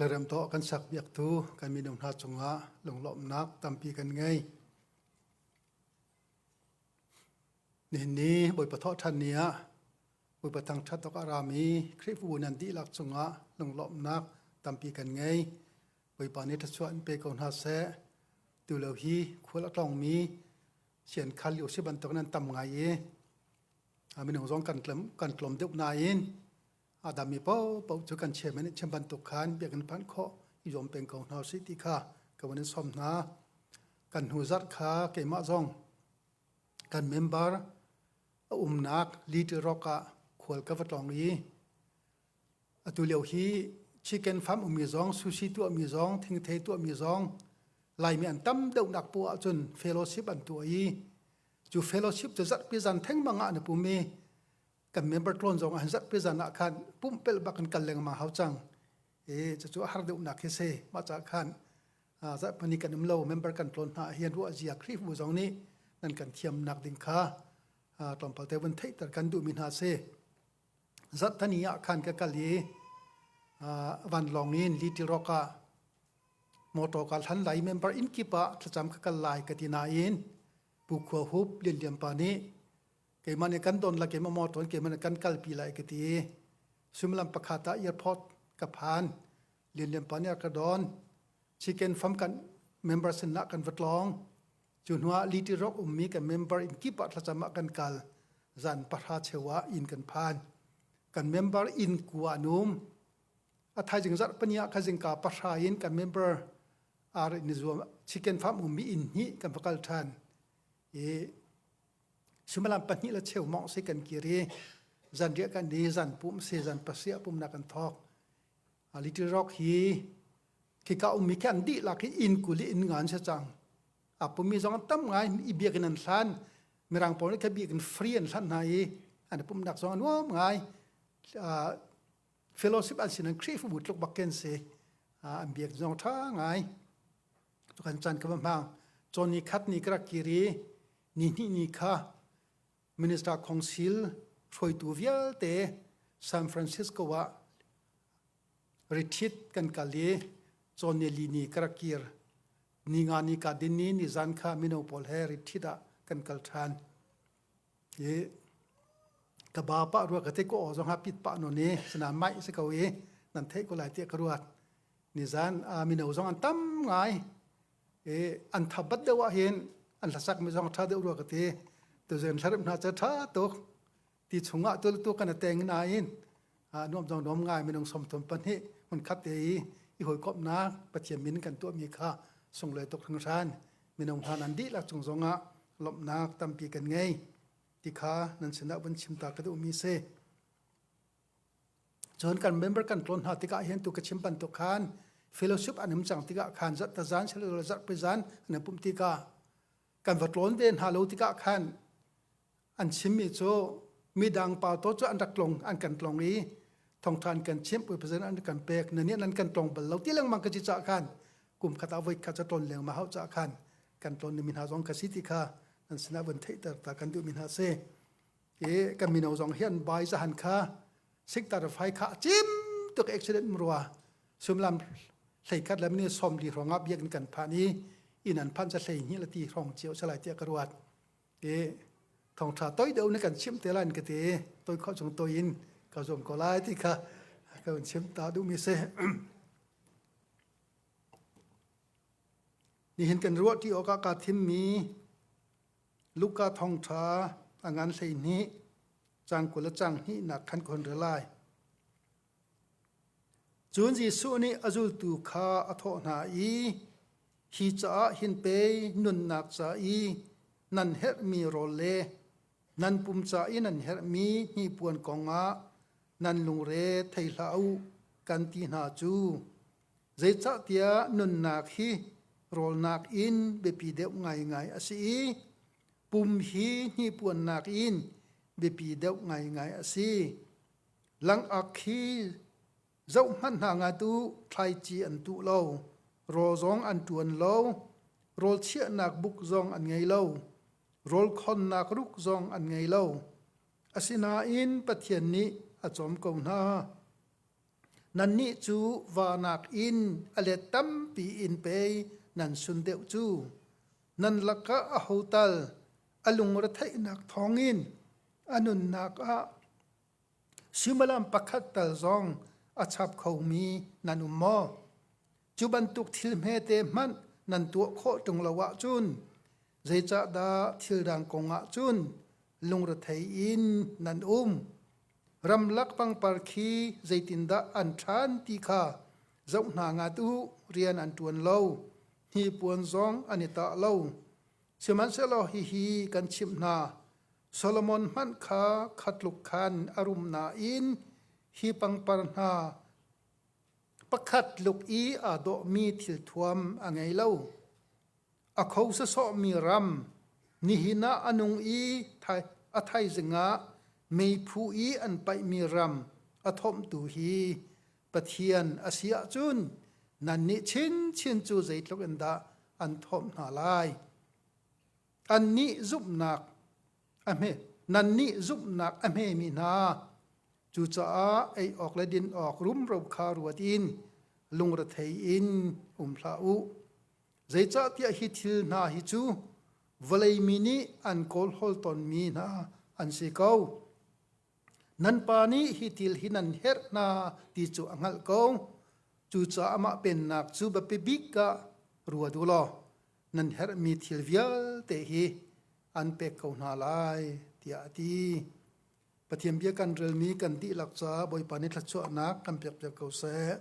Hlarem to kan sak biaktu kan minung hna cungah lunglawmhnak tampi kan ngei. Nihin ni Bawipa thawh ṭhan ni ah Bawipa thangṭhat awk a rami Khrihfabu nan dihlak cungah lunglawmhnak tampi kan ngei. Bawipa nih thluachuah in pe ko hna seh. Tu lo hi khual a tlawngmi sian khal lio si bantuk nan tam ngai i minung zong kan tlom kan tlawm deuh nain a dami paohpaoh cu kan chairman nih chim bantuk khan biakinn phanh khawh i zuam peng ko hna usih ti kha ka vun in sawm hna. Kan hnu zarh kha keimah zong kan member a umnak Little Rock ah khual ka va tlawng i atu lio hi chicken farm ummi zong sushi tuahmi zong thingthei tuahmi zong Laimi an tam deuhnak poah ahcun fellowship an tuah i cu fellowship cu zarhpi zan thengmang ah an i pum i kan member tlawn zong ah zarhpi zan ah khan pumpelh bak in kal lengmang hau cang e cucu a har deuhnak hi si mah ca khan zarhpini kan um lo member kan tlawn hna hian ruah zia Khrihfabu zong nih nan kan thiamnak ding kha tlawmpal te vun theihter kan duhmi hna si zarhtani ah khan ka kal i vanlawng in Little Rock ah motor ka hlan lai member inn kip ah thlacam ka kal lai ka ti nain Pu Khua Hup Lian Pa nih keimah nih kan don la keimah motor keimah nih kan kalpi lai ka ti suimilam pakhat ah airport ka phan Lian Lian Pa nih a ka don chicken farm kan member sin ah kan va tlawng cu hnu ah Little Rock ummi kan member inn kip ah thlacam ah kan kal zan pahra cheu ah inn kan phan kan member inn ku ah an um a thaizing zarh pani ah khazingka pahra in kan member ar in zuam chicken farm ummi inn hnih kan va kal ṭhan i suimilam pahnih le cheu mong si kan kir i zanriah kan ni zan pum si zan pasiah pumnak kan thawk Little Rock hi khika ummi khi an dihlak hi inn kul i inn ngan si cang a pummi zong an tam ngai i biakinn an hlan mirang pawl nih kha biakinn free an hlan hna i an pumnak zong a nuam ngai fellowship an sin an Khrihfabu tluk bak ken si an biak zong ṭha ngai kan chan ka va hmang cawn ni khat ni ka rak kir i ni hnih ni kha minister council hruaitu vialte San Francisco ah retreat kan kal i cawn ni li ni ka rak kir ni nga ni ka din ni ni zan kha mino pawl he retreat ah kan kal ṭhan i ka ba pah rua ka te ko aw zong ha pit pah non i sana mai si ko i nan theih ko lai tiah ka ruat nizan mino zong an tam ngai i an thabat deuh ah hin an hlasak mi zong tha deuh rua ka ti tuzen thlarem hna cha tha tuk ti chungah tu tu kan teng nain nuam zong nuam ngai minung somthum pahnih mun khat te i i hawikomhnak Pathian min kan tuah mi kha sunglawi tuk hringhran minung hna nan dihlak cung zongah lawmhnak tampi kan ngei ti kha nan sinah vun chim ta ka duhmi si. Cun kan member kan tlawn hna tikah hin tu ka chim bantuk khan fellowship an um cang tikah khan zarh ta zan silo zarh pi zan an pumh tikah kan va tlawn ve hna lo tikah khan an chimmi cu midang pa to cu an rak tlong an kan tlong i thongtha an kan chimh president an kan pek na nih nan kan tlong bal lo ti lengmang ka ci ca khan kum khat ah voi khat ca tlawn lengmang hau ca khan kan tlawn mi hna zong ka si ti kha nan sinah vun theihter ta kan duh mi hna si i kan mino zong hian bai zahan kha siktar fai kha cim tuk accident rua sumlam hlei khat lam ni som li hrawng ah biak kan phan i in an phan cha hlei hni la ti hrawng chiao chalai tia ka ruat i thawngṭha toi deuh nih kan chimh te lai ka ti toi khawh chung toi in ka zuam ko lai ti kha ka hun chim ta duhmi si. Nihin kan ruah ṭi awkah kaa thimmi Luka thawngṭha a ngan 12 cang 20 le cang hnihnak khan ka hun rel lai. Cun Jesuh nih a zultu kha a thawh hna i, Hi caah hin pei nunnak ca i nan herhmi rawl le nan pum ca i nan herhmi hnipuan kongah nan lungre thei hlah u, kan ti hna cu. Zeicahtiah nunnak hi rawl nakin biapi deuh ngaingai a si i pum hi hnipuan nakin biapi deuh ngaingai a si. Langak hi zohhmanh hna ngat u, thlaici an tuh lo, rawl zong an ṭuan lo, rawl chiahnak buk zong an ngei lo, rawl khonnak ruk zong an ngei lo. Asinain Pathian nih a cawm ko hna. Nannih cu va nakin a let tampi in pei nan sun deuh cu. Nan lakah aho tal a lungretheihnak thawngin a nunnak ah suimilam pakhat tal zong a chap khomi nan um maw? Cu bantuk thil hmete hmanh nan tuah khawh ṭung lo ahcun zeicahdah thil dang kong ah cun lungrethei in nan um? Ramlak pangpar khi zeitindah an ṭhan ti kha zoh hna ngat u, rian an ṭuan lo, hnipuan zong an i tah lo. Sihmanhsehlaw hihi kan chimh hna, Solomon hmanh kha kha tluk khan a rum nain hi pangpar hna pakhat tluk i aa dawhmi thilthuam a ngei lo. A kho sawsawhmi ram, nihin ah a nung i a thaizing ah meiphu i an paihmi ram a thawmhtu hi Pathian a si ahcun nannih chinchin cu zeitluk in dah an thawmh hna lai. Annih zumhnak a hme nannih zumhnak a hmemi hna cucaah ei awk le din awk rumro kha ruat in lungrethei in um hlah u. Zeicahtiah hi thil hna hi cu vawlei mi nih an kawlhawl tawnmi hna an si ko. Nan pa nih hi thil hi nan herh hna ti cu a hngalh ko. Cucaah amah pennak cu biapi bik ah ruat u law nan herhmi thil vialte hi an pek ko hna lai, tiah a ti. Pathian bia kan relmi kan dihlak caah Bawipa nih thluachuahnak kan pekpiak ko seh.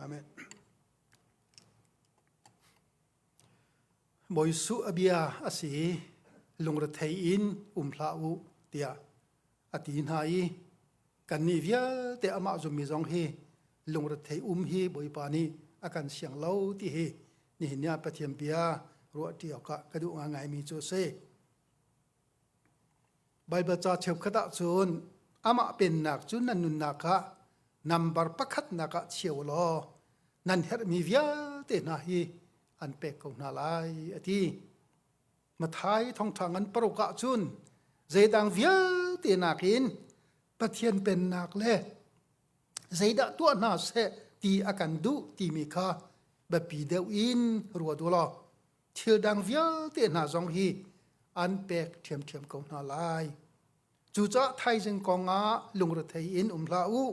Amen. Bawi Jesuh a bia a si i lungrethei in um hlah u tiah a ti hna i kannih vialte amah zummi zong hi lungrethei um hi Bawipa nih a kan siang lo ti hi nihin ni ah Pathian bia ruahṭi awkah ka duh ngaingaimi cu a si. Baibal ca cheukhat ahcun amah pennak cu nan nunnak ah nambar pakhatnak ah chia u law nan herhmi vialte hna hi an pek ko hna lai a ti. Mathai thongṭha ngan paruk ahcun zeidang vialte nakin Pathian pennak le zeidah tuah hna seh ti a kan duh timi kha biapi deuh in ruat u law thil dang vialte hna zong hi an pek ṭhiamṭhiam ko hna lai. Cucaah thaizing kong ah lungrethei in um hlah u.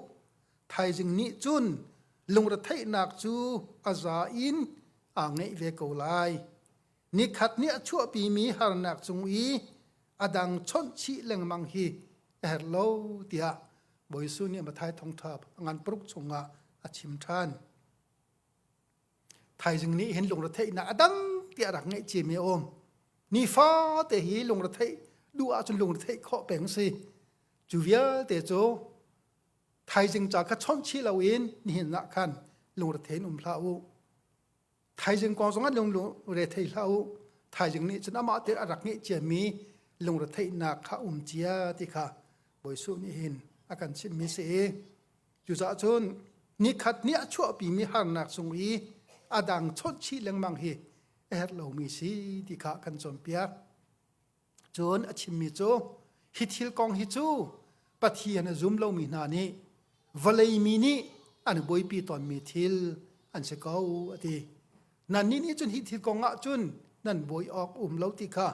Thaizing nih cun lungretheihnak cu a za in aa ngeih ve ko lai. Nikhat nih a chuahpimi harnak cung i a dang chawnh chih lengmang hi a herh lo tiah Bawi Jesuh nih Matthai thawngṭha a ngan paruk chungah a chim ṭhan. Thaizing nih hin lungretheihnak a dang tiah rak ngeih ciami a um. Nifate hi lungretheih duh ahcun lungretheih khawh peng si. Cu vialte cu thaizing ca kha chawnh chih loin nihin ah khan lungrethei in um hlah u. Thaizing kong zong ah lungrethei hlah u. Thaizing nih cun amah te a rak ngeih ciami lungretheihnak kha um cia ti kha Bawi Jesuh nih hin a kan chimhmi si. Cucaah cun nikhat nih a chuahpimi harnak cung i a dang chawnh chih lengmang hi a herh lomi si ti kha kan cawnpiak. Cun a chimmi cu hi thil kong hi cu Pathian a zum lomi hna nih vawlei mi nih an buaipi tawnmi thil an si ko a ti. Nannih nih cun hi thil kong ah cun nan buai awk um lo ti kha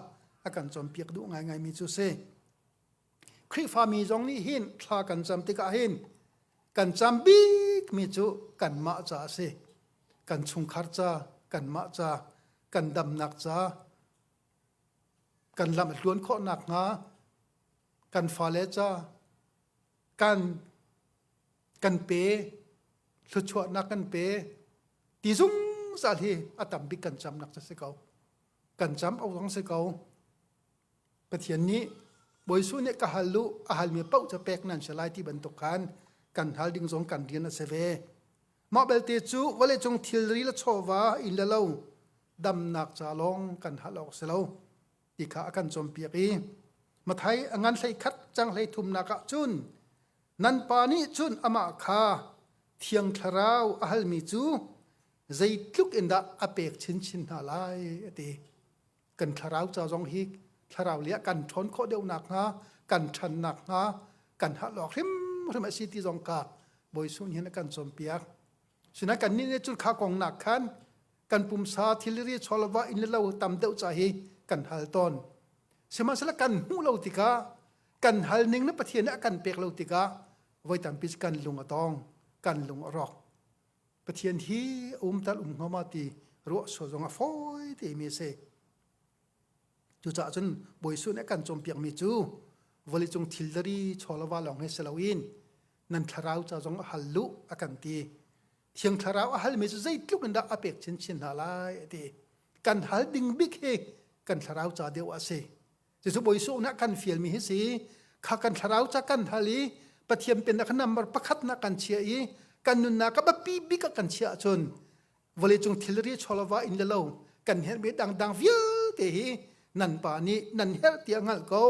a kan cawnpiak duh ngaingaimi cu si. Khrihfami zong nih hin thla kan cam tikah hin kan cam bikmi cu kanmah ca a si. Kan chungkhar ca, kanmah ca, kan damnak ca, kan lam a tluan khawh nakhnga, kan fale ca, kan kan pe, thluachuahnak kan pe, ti zungzal hi a tam bik kan camnak cu si ko. Kan cam awk zong si ko. Pathian nih Bawi Jesuh nih ka hal u, a halmi paoh cu pek nan si lai ti bantuk khan kan hal ding zong kan rian a si ve. Mah belte cu vawleicung thilri le chawva inn le lo damnak ca lawng kan hal awk si lo ti kha a kan cawnpiak i Mathai a ngan hlei khat cang hlei thumnak ah cun nan pa nih cun amah kha Thiang Thlarau a halmi cu zeitluk in dah a pek chinchin hna lai a ti. Kan thlarau ca zong hi thlarau lei ah kan ṭhawn khawh deuh nakhnga kan ṭhan nakhnga kan hal awk hrimhrim a si ti zong kha. Bawi Jesuh nih a kan cawnpiak. Sinain kannih nih cun kha kong nak khan kan pumsa thilri chawlva inn le lo tam deuh ca hi kan hal tawn. Sihmanhsehlaw kan hmuh lo tikah kan hal ning le Pathian nih a kan pek lo tikah voi tampi kan lung a tong, kan lung a rawk. Pathian hi um tal um hnga ma ti ruah sual zong a fawi te mi a si. Cucaah cun Bawi Jesuh nih a kan cawnpiakmi cu vawleicung thilri chawlava lawng hi si loin nan thlarau ca zong a hal lu a kan ti. Thiang thlarau a halmi cu zeitluk in dah a pek chinchin hna lai a ti. Kan hal ding bik hi kan thlarau ca deuh a si. Cucu Bawi Jesuh nih a kan fialmi hi si. Kha kan thlarau ca kan hal i Pathian pennak kha number pakhat nak kan chiah i kan nunnak a biapi bik ah kan chiah ahcun vawleicung thilri chawlava in le lo kan herhmi dangdang vialte hi nan pa nih nan herh tiah hngalh ko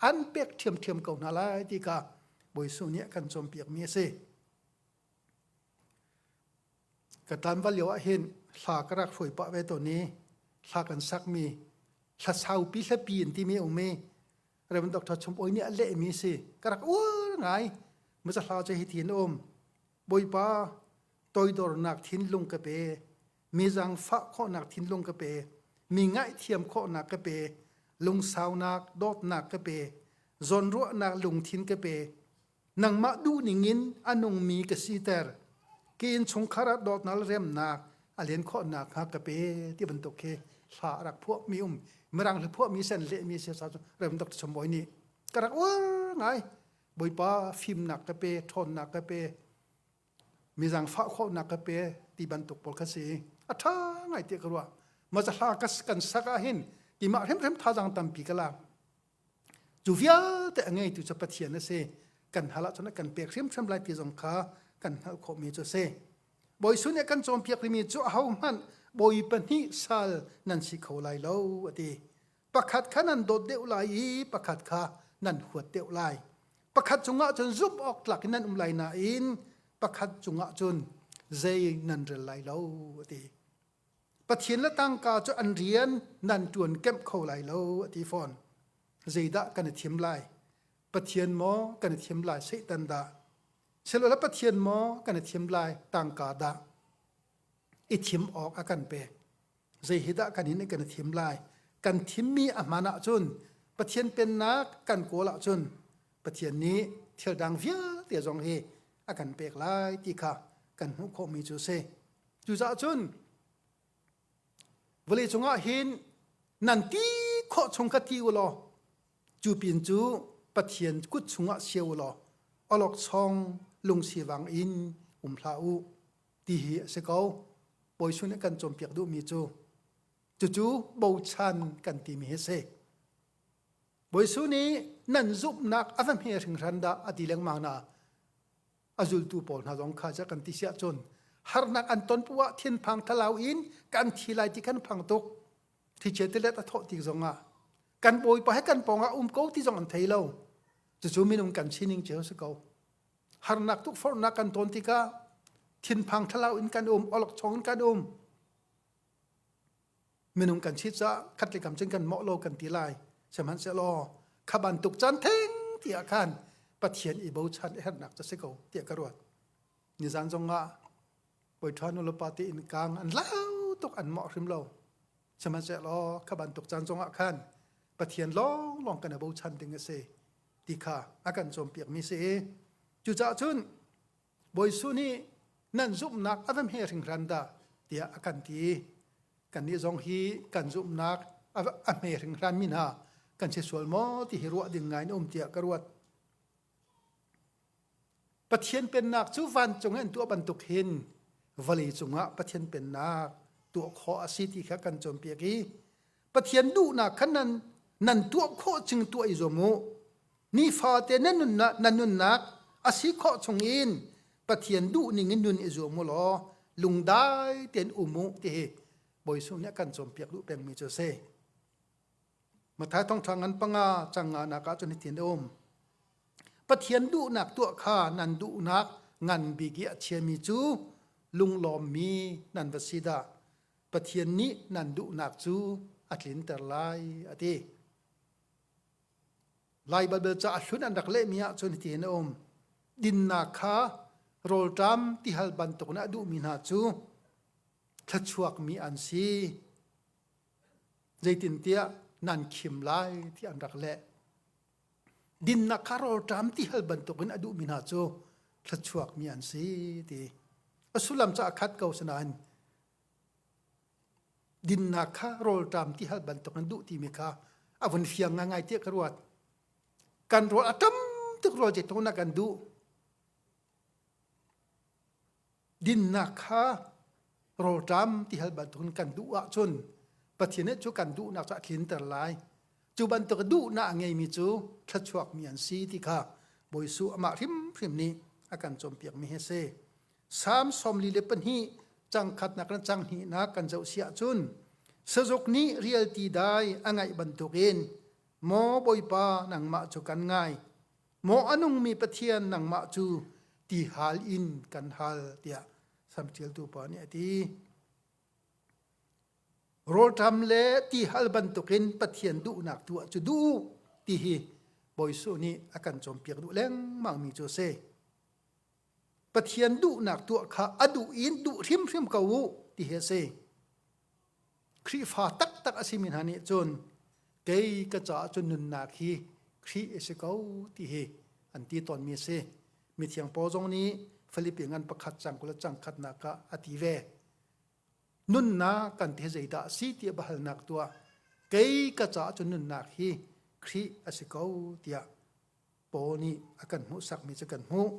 an pek ṭhiamṭhiam ko hna lai ti kha Bawi Jesuh nih a kan cawnpiakmi a si. Ka tlanval lio ah hin hla ka rak hruai pah ve tawn i hla kan sakmi hla saupi hlapi in timi a um i Reverend Dr. Chum Oi nih a lehmi a si. Ka rak uar ngai. Maca hla cu hi tin a um. Bawipa toidornak thinlung ka pe mi zaangfah khawhnak thinlung ka pe mi ngaihthiam khawhnak ka pe lungsaunak dawtnak ka pe zawnruahnak lungthin ka pe nangmah duhning in a nungmi ka siter ke innchungkhar ah dawtnak le remnak a len khawhnak hnga ka pe ti bantuk khi hla a rak phuah mi um mirang hla phuah mi sen leh mi se sa cu rem dr chomboy nih ka rak uar ngai bawipa fimnak ka pe ṭhawnnak ka pe mi zaangfah khawhnak ka pe ti bantuk pawl kha si a ṭha ngai tiah ka ruah ma hla kan sak ah hin keimah hrimhrim thazaang tampi ka lak cu vialte a ngeitu cu Pathian a si kan hal ahcun a kan pek hrimhrim lai ti zong kha kan hngalh khawhmi cu a si Bawi Jesuh nih a kan cawnpiak rihmi cu ahohmanh bawi pahnih sal nan si kho lai lo a ti pakhat kha nan dawt deuh lai i pakhat kha nan huat deuh lai pakhat cungah cun zumh awk tlak in nan um lai nain pakhat cungah cun zei nan rel lai lo a ti pathian le tangka cu an rian nan ṭuan kemh kho lai lo a ti fawn zeidah kan i thim lai pathian maw kan i thim lai satan dah silole pathian maw kan i thim lai tangka dah i thim awk a kan pek zei hi dah kan in kan i thim lai kan thimmi a hman ahcun Pathian pennak kan kawl ahcun Pathian nih thil dang vialte zong hi a kan pek lai ti kha kan hmuh khawhmi cu a si cucaah cun vawlei cungah hin nan ti khawh chung kha ti u law cu pin cu Pathian kut chungah sia u law awlokchong lungsivang in um hlah u ti hi a si ko. Bawi Jesuh nih kan cawnpiak duhmi cu cucu bochan kan timi hi a si. Bawi Jesuh nih nan zumhnak a va hme hringhran dah a ti lengmang na a zultu pawl hna zong kha kan ti siah cun harnak an ton puah thinphang thalau in kan thi lai ti kan phang tuk thichia tilet a thawh tik zongah kan bawipa he kan pawngah um ko ti zong an thei lo cucu minung kan sining cio si ko harnak tukforhnak kan ton tikah thinphang thlalau in kan um olokchong in kan um minung kan si caah khat le kam cun kan mawh lo kan ti lai sihmanhsehlaw kha bantuk caan theng ti ah khan Pathian i bochan a herhnak cu si ko tiah ka ruat nizan zong ah bawiṭha nu le pa te in kang an lau tuk an mawh hrim lo sihmanhsehlaw kha bantuk caan zong ah khan Pathian lawnglawng kan i bochan ding a si ti kha a kan cawnpiakmi si i cucaah cun Bawi Jesuh nih nan zumhnak a va hme hringhran dah tiah a kan ti kannih zong hi kan zumhnak a hme hringhran mi hna kan si sual maw ti hi ruah ding ngai in um tiah ka ruat Pathian pennak cu vancung in tuah bantuk hin vawlei cungah Pathian pennak tuah khawh a si ti kha kan cawnpiak i Pathian duhnak kha nan nan tuah khawh ching tuah i zuam u. Nifate nan nunnak nan nunnak a si khawh chung in Pathian duhning in nun i zuam u law lungdai tein um u ti hi Bawi Jesuh nih a kan cawnpiak duh pengmi cu a si. Matthai thawngṭha ngan panga cang nga nak ah cun hitin a um. Pathian duhnak tuah kha nan duhnak ngan bik i a chiami cu lunglawmmi nan va si dah. Pathian nih nan duhnak cu a tlinter lai a ti. Lai Baibal ca a hlun an rak lehmi ah cun hitin a um. Dinnak kha rawlṭam tihal bantukin a duhmi hna cu thluachuakmi an si. Zeitintiah nan khim lai ti an rak leh. Dinnak kha rawlṭam tihal bantukin a duhmi hna cu thluachuakmi an si ti. A sullam cu a khat ko sinain dinnak kha rawlṭam tihal bantukin duh timi kha a vun fiang ngaingai tiah ka ruat. Kan rawl a tam tuk rawl zeitluk na kan duh. Dinnak kha rawlṭam tihal bantukin kan duh ahcun Pathian nih cu kan duhnak cu a tlinter lai. Cu bantuk duhnak a ngeimi cu thluachuakmi an si ti kha Bawi Jesuh amah hrimhrim nih a kan cawnpiakmi hi a si. Salm 42 cang khatnak le cang hnihnak kan zoh si ahcun sazuk nih rialti dai a ngaih bantukin maw Bawipa nangmah cu kan ngai Maw a nungmi Pathian nangmah cu ti hal in kan hal tiah samṭialtu pa nih a ti. Rawlṭam le ti hal bantukin Pathian duhnak tuah cu duh ti hi Bawi Jesuh nih a kan cawnpiak duh lengmangmi cu a si. Pathian duhnak tuah kha a duh in duh hrimhrim ko u ti hi a si. Khrihfa taktak a simi hna nih cun kei ka caah cun nunnak hi Khrih a si ko ti hi an ti tawnmi a si. Mithiang Paul zong nih Filipi ngan pakhat cang kul cang khatnak ah a ti ve. Nunnak kan ti zeidah a si tiah biahalnak tuah. Kei ka caah cun nunnak hi Khrih a si ko tiah Paul nih a kan hmuhsakmi cu kan hmuh.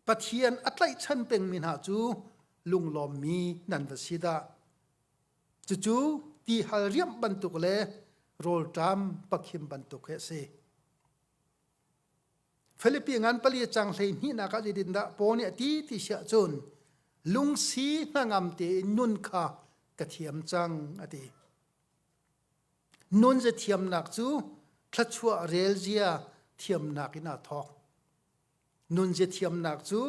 Pathian a tlaihchan pengmi hna cu lunglawmmi nan va si dah. Cucu ti hal riamh bantuk le rawlṭam pakhim bantuk hi a si. Filipi ngan pali cang hlei hnihnak ah zeitindah Paul nih a ti ti siah cun lungsi hnangam tein nun kha ka thiam cang a ti. Nun zathiamnak cu thluachuah relzia thiamnak in aa thawk. Nunzia thiamnak cu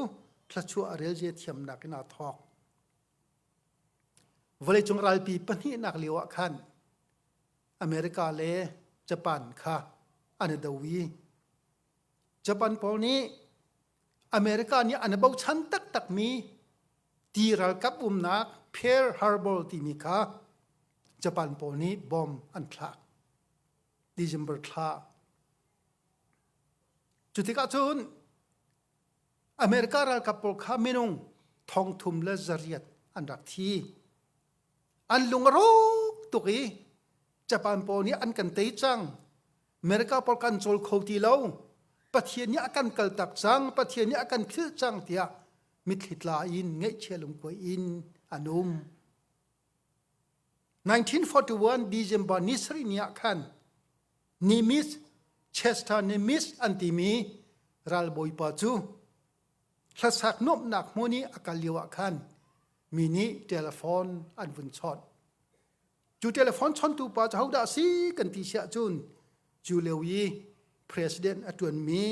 thluachuah relzia thiamnak in aa thawk. Vawleicung ralpi pahnihnak lio ah khan America le Japan kha an i do i Japan pawl nih America nih an i bochan taktakmi ti ralkap umnak Pearl Harbor timi kha Japan pawl nih bomb an thlak. December thla Cu tikah cun America ralkap pawl kha minung thongthum le zariat an rak thi. An lung a rawk tuk i Japan pawl nih an kan tei cang. America pawl kan cawl kho ti lo. Pathian nih a kan kaltak cang, Pathian nih a kan philh cang tiah mitthli tla in ngaihchia lungkuai in an um. 1941 December ni sarih ni ah khan Nimitz Chester Nimitz an timi ralbawipa cu hlasak nuamhnak hmun i a kal lio ah khan mi nih telephone an vun chawnh. Cu telephone chawntu pa cu hodah a si kan ti siah cun cu lio i president a ṭuanmi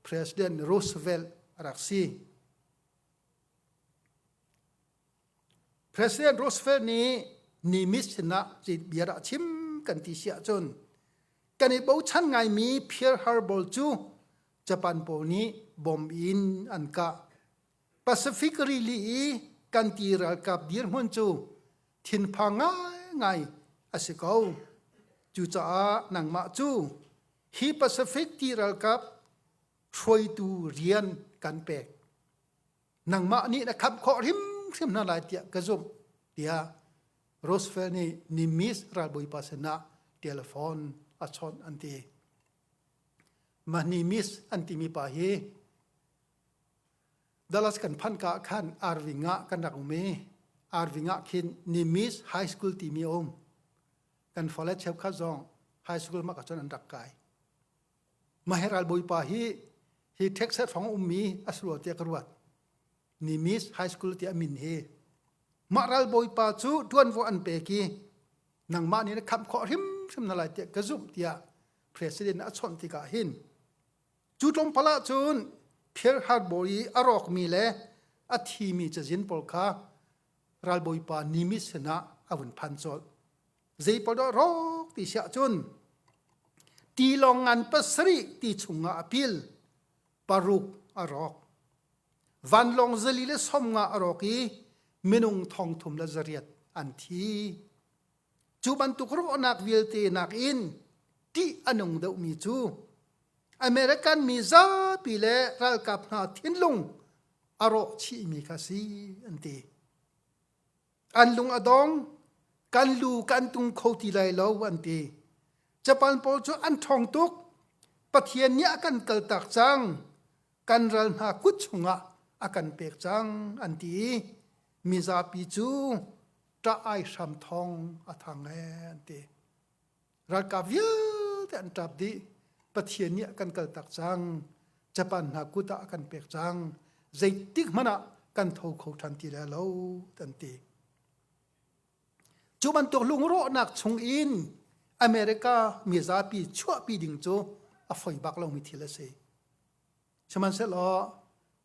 President Roosevelt a rak si. President Roosevelt nih Nimitz sinah bia dah chim kan ti si ahcun kan i bochan ngaimi Pearl Harbor cu Japan pawl nih bom in an kah. Pacific rili i kan ti ralkap dirhmun cu thinphang ngaingai a si ko. Cucaah nangmah cu hi Pacific ti ralkap hruaitu rian kan pek. Nangmah nih na khamh khawh hrimhrim hna lai tiah ka zumh tiah Roosevelt nih Nimitz ralbawipa sinah telephone a chawnh an ti. Mah Nimitz an timi pa hi Dallas kan phanh ka ah khan Irving ah kan rak um i Irving ah khin Nimitz High School timi a um. Kan fale cheukhat zong high school mak ahcun an rak kai. Maheral bawipa hi hi Texas hrawng ummi a si rua tiah ka ruat. Nimitz High School tiah min hi. Mah ral bawipa cu ṭuanvo an pek i nangmah nih na khamh khawh hrimhrim na lai tiah ka zumh tiah president a chawnh tikah hin cu tlawmpal ah cun Pearl Harbor i a rawkmi le a thimi cazin pawl kha ralbawipa Nimitz sinah a vun phan colh. Zeipaoh rawk ti siah cun tilawng ngan pasarih ti chungah a pil. Paruk a rawk. Vanlawng zali le 50 a rawk i minung 3,800 an thi. Cu bantuk rawhnak vialte nakin ṭih a nung deuhmi cu American mi zapi le ralkap hna thinlung a rawh chihmi kha si an ti. An lung a dong, kan lu kan tung kho ti lai lo an ti. Japan pawl cu an ṭhawng tuk. Pathian nih a kan kaltak cang. Kan ral hna kut chungah a kan pek cang an ti i mizapi cu ṭah ai hram thawng a thang ee an ti. Ralkap vialte an ṭap dih. Pathian nih a kan kaltak cang. Japan hna kut ah a kan pek cang. Zeitik hmanh ah kan tho kho ṭhan ti lai lo an ti. Cu bantuk lungrawhnak chung in America mizapi chuahpi ding cu a foi bak lomi thil a si. Sihmanhsehlaw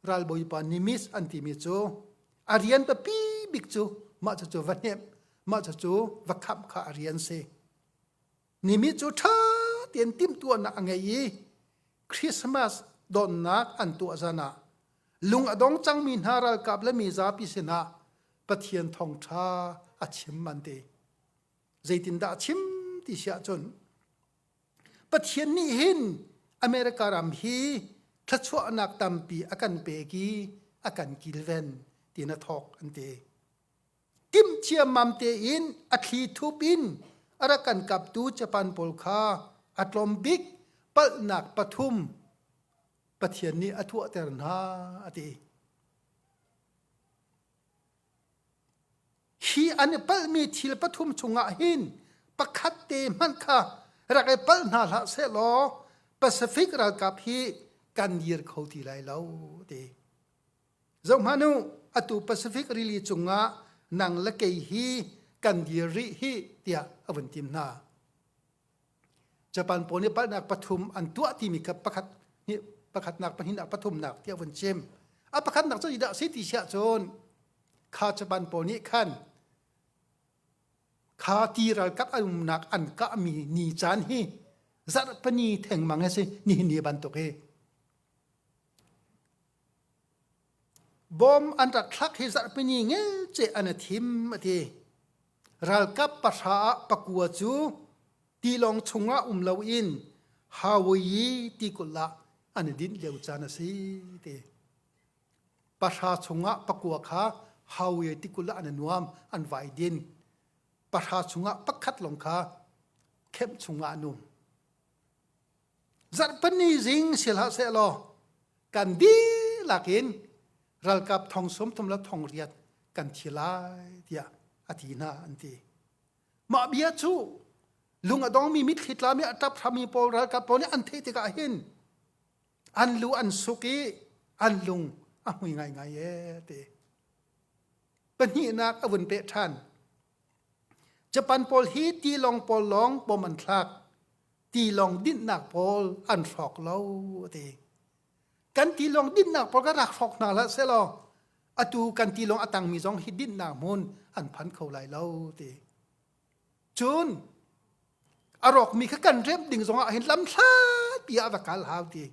ralbawipa Nimitz an timi cu a rian biapi bik cu mah cucu va hnemh, mah cucu va khamh kha a rian si. Nimitz cu ṭha tein timhtuahnak a ngei i Christmas donnak an tuah zan ah lung a dong cangmi hna ralkap le mizapi sinah Pathian thawngṭha a chim an ti. Zeitindah a chim ti si ahcun Pathian nih hin America ram hi thluachuahnak tampi a kan pek i a kan kilven tiin a thawk an ti. Timh ciammam tein a thli thup in a rak kan kaptu Japan pawl kha a tlawm bik palhnak pathum Pathian nih a tuahter hna a ti. Hi an i palhmi thil pathum chungah hin pakhat te hmanh kha rak i palh hna hlah sehlaw Pacific ralkap hi kan dir kho ti lai lo ti. Zohhmanh u, atu Pacific rili cungah nang le kei hi kan dir rih hi tiah a vun tim hna. Japan pawl nih palhnak pathum an tuah timi kha pakhat nih pakhatnak pahnihnak pathumnak tiah vun chim. A pakhatnak cu dah si ti siah cun kha Japan pawl nih khan kha ti ralkap an umnak an kahmi ni caan hi zarhpani thengmang a si nihin ni bantuk hi. Bom an rak thlak hi zarhpini ngelceh an i thim a ti. Ralkap pahra ah pakua cu tilawng chungah um loin Hawaii tikulh ah an i dinh lio caan a si ti. Pahra chungah pakua kha Hawaii tikulh ah an i nuam, an vai din. Pahra chungah pakhat lawng kha camp chungah an um. Zarhpini zing si hlah sehlaw kan dihlak in ralkap thong 30 le thong riat kan thi lai tiah a ti hna an ti. Mah bia cu lung a dongmi mitthli tlami a ṭap hrami pawl ralkap pawl nih an theih tikah hin an lu an suk i an lung a hmui ngaingai ee ti. Pahnihnak a vun peh ṭhan. Japan pawl hi tilawng pawl lawng bom an thlak. Tilawng dinhnak pawl an hrawk lo a ti. Kan tilawng dinhnak pawl ka rak hrawk hna hlah sehlaw atu kan tilawng a tangmi zong hi dinhnak hmun an phan kho lai lo ti. Cun a rawkmi kha kan remh ding zongah hin lam hlatpi ah va kal hau ti.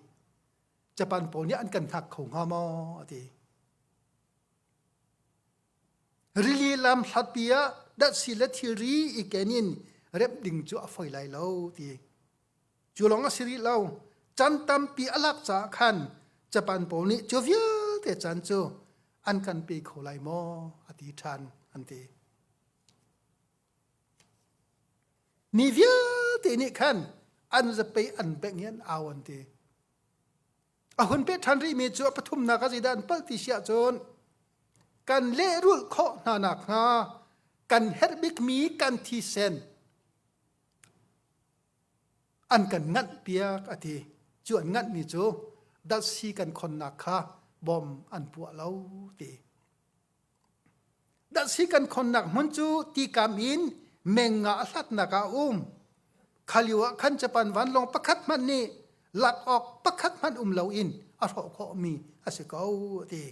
Japan pawl nih an kan hngak kho hnga maw a ti. Rili lam hlatpi ah datsi le thilri i ken in remh ding cu a foi lai lo ti. Cu lawng a si rih lo. Can tampi a lak caah khan Japan pawl nih cu vialte can cu an kan pe kho lai maw a ti ṭhan an ti. Mi vialte nih khan an zapei an bengh i an au an ti. A hun peh ṭhan rihmi cu a pathumnak ah zeidah an palh ti si ahcun kan lehrulh khawh hna nakhnga kan herh bikmi kan thisen an kan nganh piak a ti. Cu an nganhmi cu datsi kan khonnak kha bom an puah lo ti. Datsi kan khonnak hmun cu tikam in meng nga a hlatnak ah a um. Kha lio ah khan Japan vanlawng pakhat hmanh nih lak awk pakhat hmanh um loin a hrawh khawhmi a si ko a ti.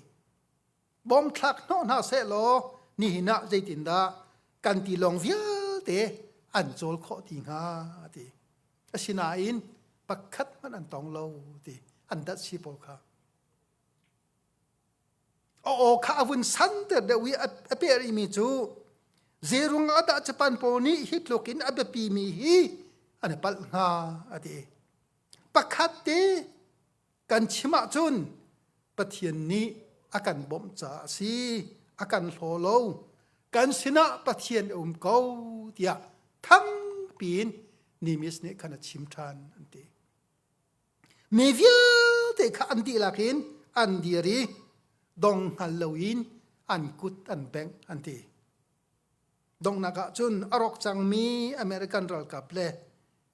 Bom thlak hnawh hna seh law nihin ah zeitindah kan tilawng vialte an cawl khawh ti hnga a ti. Asinain pakhat hmanh an tong lo ti an datsi pawl kha. A aw kha a vun santer deuh i a peh rihmi cu zeirung ah dah Japan pawl nih hi tluk in a biapimi hi an i palh hnga a ti. Pakhat te kan chim ahcun Pathian nih a kan bawmh caah a si, a kan hlaw lo. Kan sinah Pathian a um ko tiah thangpi in Nimis nih khan a chim ṭhan an ti. Mi vialte kha an dihlak in an dir i dong hngal loin an kut an bengh an ti. Donghnak ah cun a rawk cangmi American ralkap le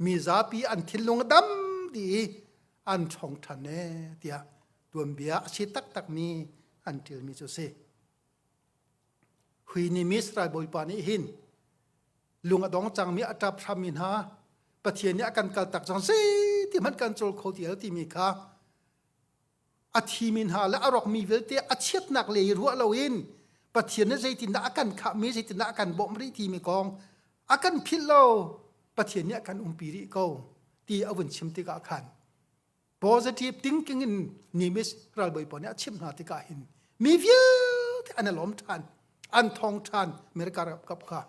mi zapi an thinlung a dam dih i an ṭhawng ṭhan ee tiah tuanbia a si taktakmi an ṭialmi cu a si. Hui ni Miss Ralbawipa nih hin lung a dong cangmi a ṭap hrammi hna Pathian nih a kan kaltak cang zeiti hmanh kan cawl kho ti lo timi kha a thimi hna le a rawkmi vialte a chiatnak lei ruah loin Pathian nih zeitindah a kan khahmi zeitindah a kan bawmh rih timi kong a kan philh lo Pathian nih a kan umpi rih ko ti a vun chim tikah khan positive thinking in Nimis ralbawi pawl nih a chimh hna tikah hin mi vialte an i lawm ṭhan an thong ṭhan America ralkap kha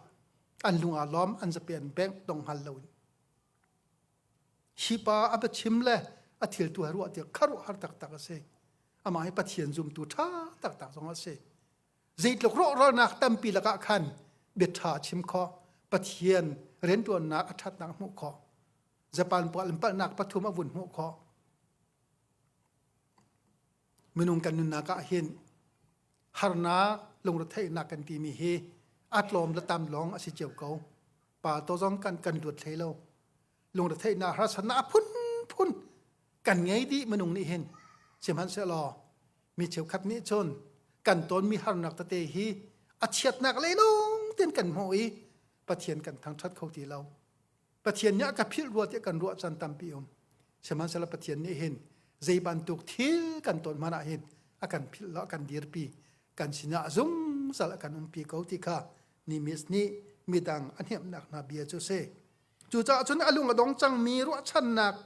an lung aa lawm an zapi an bengh dong hngal loin hi pa a biachim le a thil tu ruah tiah kharuahhar taktak a si amah hi Pathian zumtu ṭha taktak zong a si zeitluk rawhralnak tampi lakah khan bia ṭha chim khawh Pathian rianṭuannak a ṭhatnak hmuh khawh Japan pawl in palhnak pathum a vun hmuh khawh. Minung kan nunnak ah hin harnak lungretheihnak kan timi hi a tlawm le tam lawng a si cio ko. Pa to zong kan kan luat hlei lo. Lungretheihnak harsatnak a phunphun kan ngei dih minung nih hin sihmanhsehlaw mi cheukhat nih cun kan tonmi harnak tete hi a chiatnak leilung ten kan hmuh i Pathian kan thangṭhat kho ti lo. Pathian nih a ka philh rua tiah kan ruah caan tampi um. Sihmanhsehlaw Pathian nih hin zei bantuk thil kan ton hmanh ah hin a kan philh lo, a kan dirpi, kan sinah zungzal a kan umpi ko ti kha Nimis nih midang a hnemhnak hna bia cu a si. Cucaah cun a lung a dong cangmi ruahchannak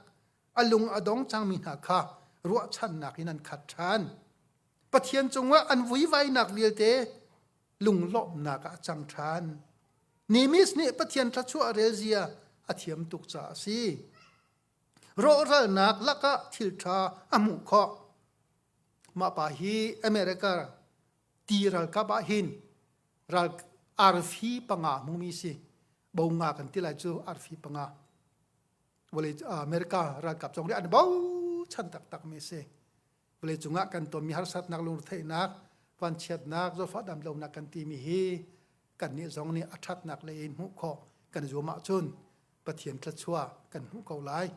a lung a dong cangmi hna kha ruahchannak in an khat ṭhan. Pathian cungah an vuivainak vialte lunglawmhnak ah a cang ṭhan. Nimis nih Pathian thluachuah relzia a thiam tuk caah a si. Rawhralnak lakah thil ṭha a hmuh khawh. Mah pa hi America ti ralkap ah hin ral arfi panga hmumi si. Bo nga kan ti lai cu arfi panga. Vawlei America ralkap zong nih an bochan taktak mi si. Vawleicung ah kan tonmi harsatnak lungretheihnak, vanchiatnak, zawtfah damlonak kan timi hi kannih zong nih a ṭhatnak lei in hmuh khawh kan i zuam ahcun Pathian thluachuah kan hmuh ko lai.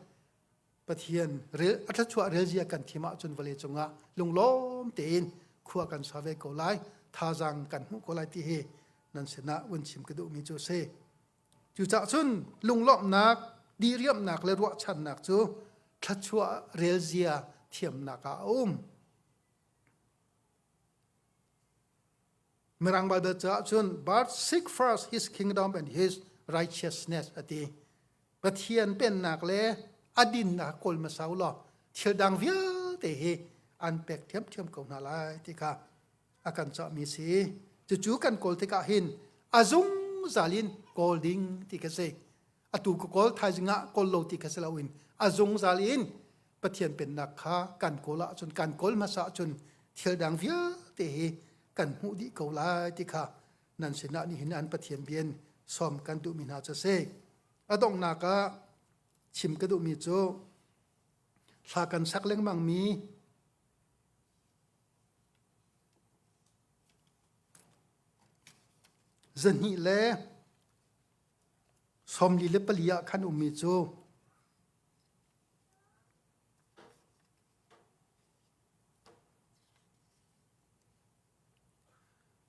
Pathian rel, a thluachuah relzia kan thim ahcun vawleicung ah lunglawm tein khua kan sa ve ko lai, thazaang kan hmuh ko lai ti hi nan sinah vun chim ka duhmi cu a si. Cucaah cun lunglawmhnak, diriamhnak le ruahchannak cu thluachuah relzia thiamnak ah a um. Mirang Bible caah cun but seek first his kingdom and his righteousness a ti. Pathian pennak le a dinnak kawl hmasa u law thil dang vialte hi an pek ṭhiamṭhiam ko hna lai ti kha a kan cahmi si. Cucu kan kawl tikah hin a zungzal in kawl ding ti ka si. Atu ka kawl thaizing ah kawl lo ti kha si loin a zungzal in Pathian pennak kha kan kawl ahcun kan kawl hmasa ahcun thil dang vialte hi kan hmuh dih ko lai ti kha nan sinah nihin an Pathian bian sawm kan duhmi hna cu a si. A donghnak ah chim ka duhmi cu hla kan sak lengmangmi Zahnih le 44 ah khan ummi cu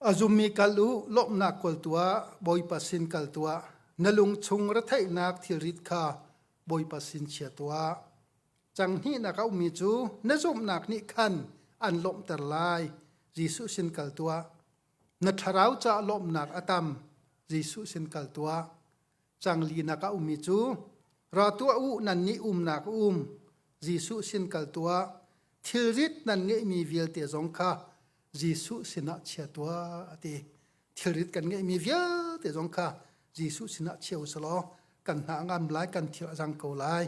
A zummi kal u, lawmhnak kawl tuah, Bawipa sin kal tuah. Na lung chung retheihnak thilrit kha Bawipa sin chia tuah. Cang hnihnak a ummi cu na zumhnak nih khan an lawmhter lai. Jesuh sin kal tuah. Na thlarau caah lawmhnak a tam. Jesuh sin kal tuah. Cang linak a ummi cu ra tuah u nannih umnak um. Jesuh sin kal tuah. Thilrit nan ngeihmi vialte zong kha. Jesuh sinah chia tuah a ti. Thilrit kan ngeihmi vialte zong kha Jesuh sinah chia u selaw kan hna a ngam lai, kan thil a zang ko lai.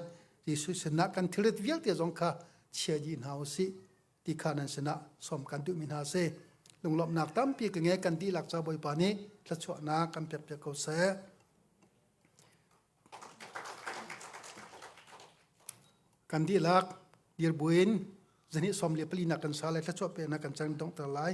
Jesuh sinah kan thilrit vialte zong kha chia dih hna u sih ti kha nan sinah sawm kan duhmi hna a si. Lunglawmhnak tampi ka ngei kan dihlak ca Bawipa nih thluachuahnak kan pekpiak ko seh. Kan dihlak dir buin zani 14 nak kan sa lai thluachuah peknak kan cang donghter lai.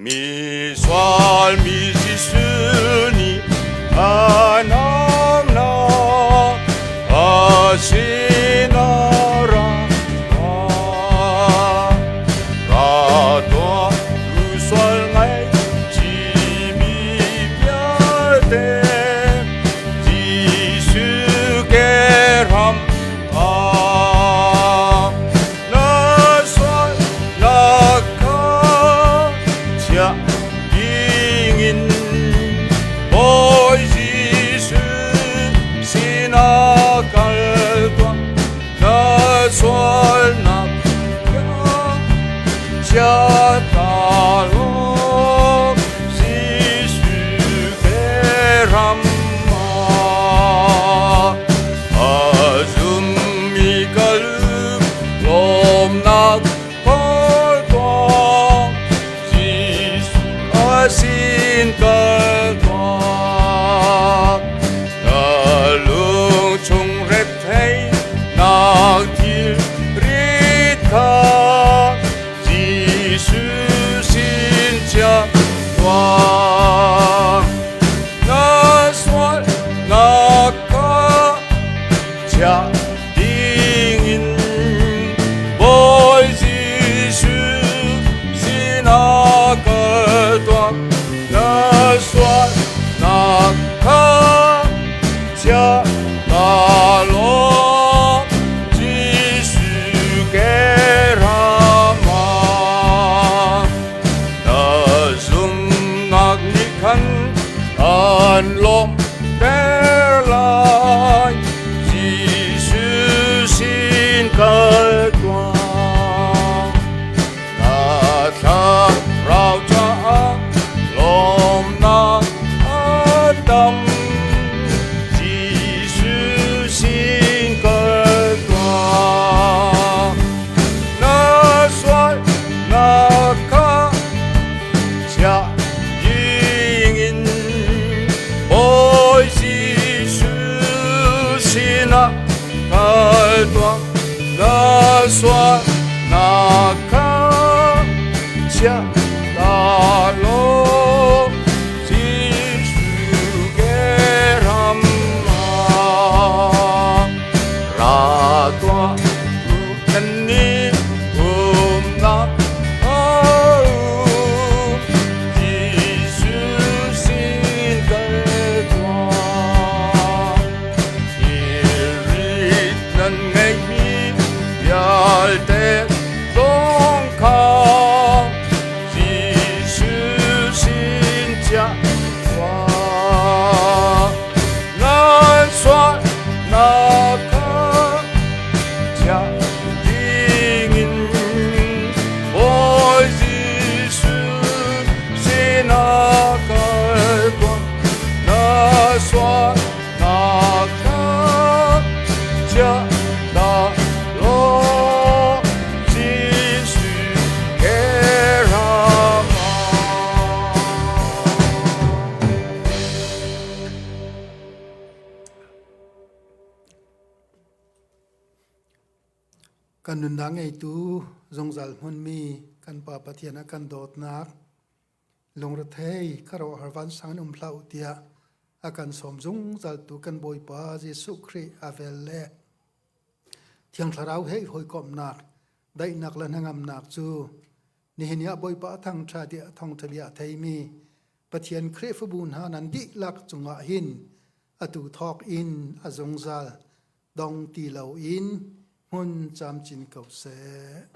Mi sual mi Jesuh nih a namnak a sinah ra Ra tuah tu sual ngaihchihmi vialte Jesuh ke hram ah na sualnak kha chiah dingin Bawi Jesuh sinah kal tuah na sualnak kha chia ta law Jesuh ke ram ah a zummi ka lawmnak kawl tuah Jesuh a sin kal tuah na lung chung retheihnak thil rit kha Jesuh sin chia tuah na sualnak kha chia dingin Bawi Jesuh sinah kal tuah na sualnak kha chia ta law Jesuh ke ram ah na zumnak nih khan an lawmhter lai Jesuh sin kal tuah na thlarau caah lawmnak a tam Jesuh sin kal tuah na sualnak kha chiah dingin Bawi Jesuh sinah kal tuah na sualnak kha chia ta law Jesuh ke ram ah ra tuah nan nih umnak a um Jesuh sin kal tuah thilrit nan ngeihmi vialte zong kha Jesuh sin chiah tuah nan sualnak kha chiah dingin Bawi Jesuh sinah kal tuah na sualnak kha chia ta law Jesuh ke ram ah. Kan nunnak ngeitu zungzal hmunmi kan Pa Pathian a kan dawtnak. Lungrethei khuaruahhar vansang in um hlah u tiah a kan sawm zungzaltu kan Bawipa Jesuh Khrih a vel le Thiang Thlarau he i hawikomhnak, daihnak le hnangamnak cu nihin ah Bawipa a thangṭha tiah thawngṭha bia a theimi Pathian Khrihfabu hna nan dihlak cungah hin atu thawk in a zungzal dong ti loin hmun camcin ko seh.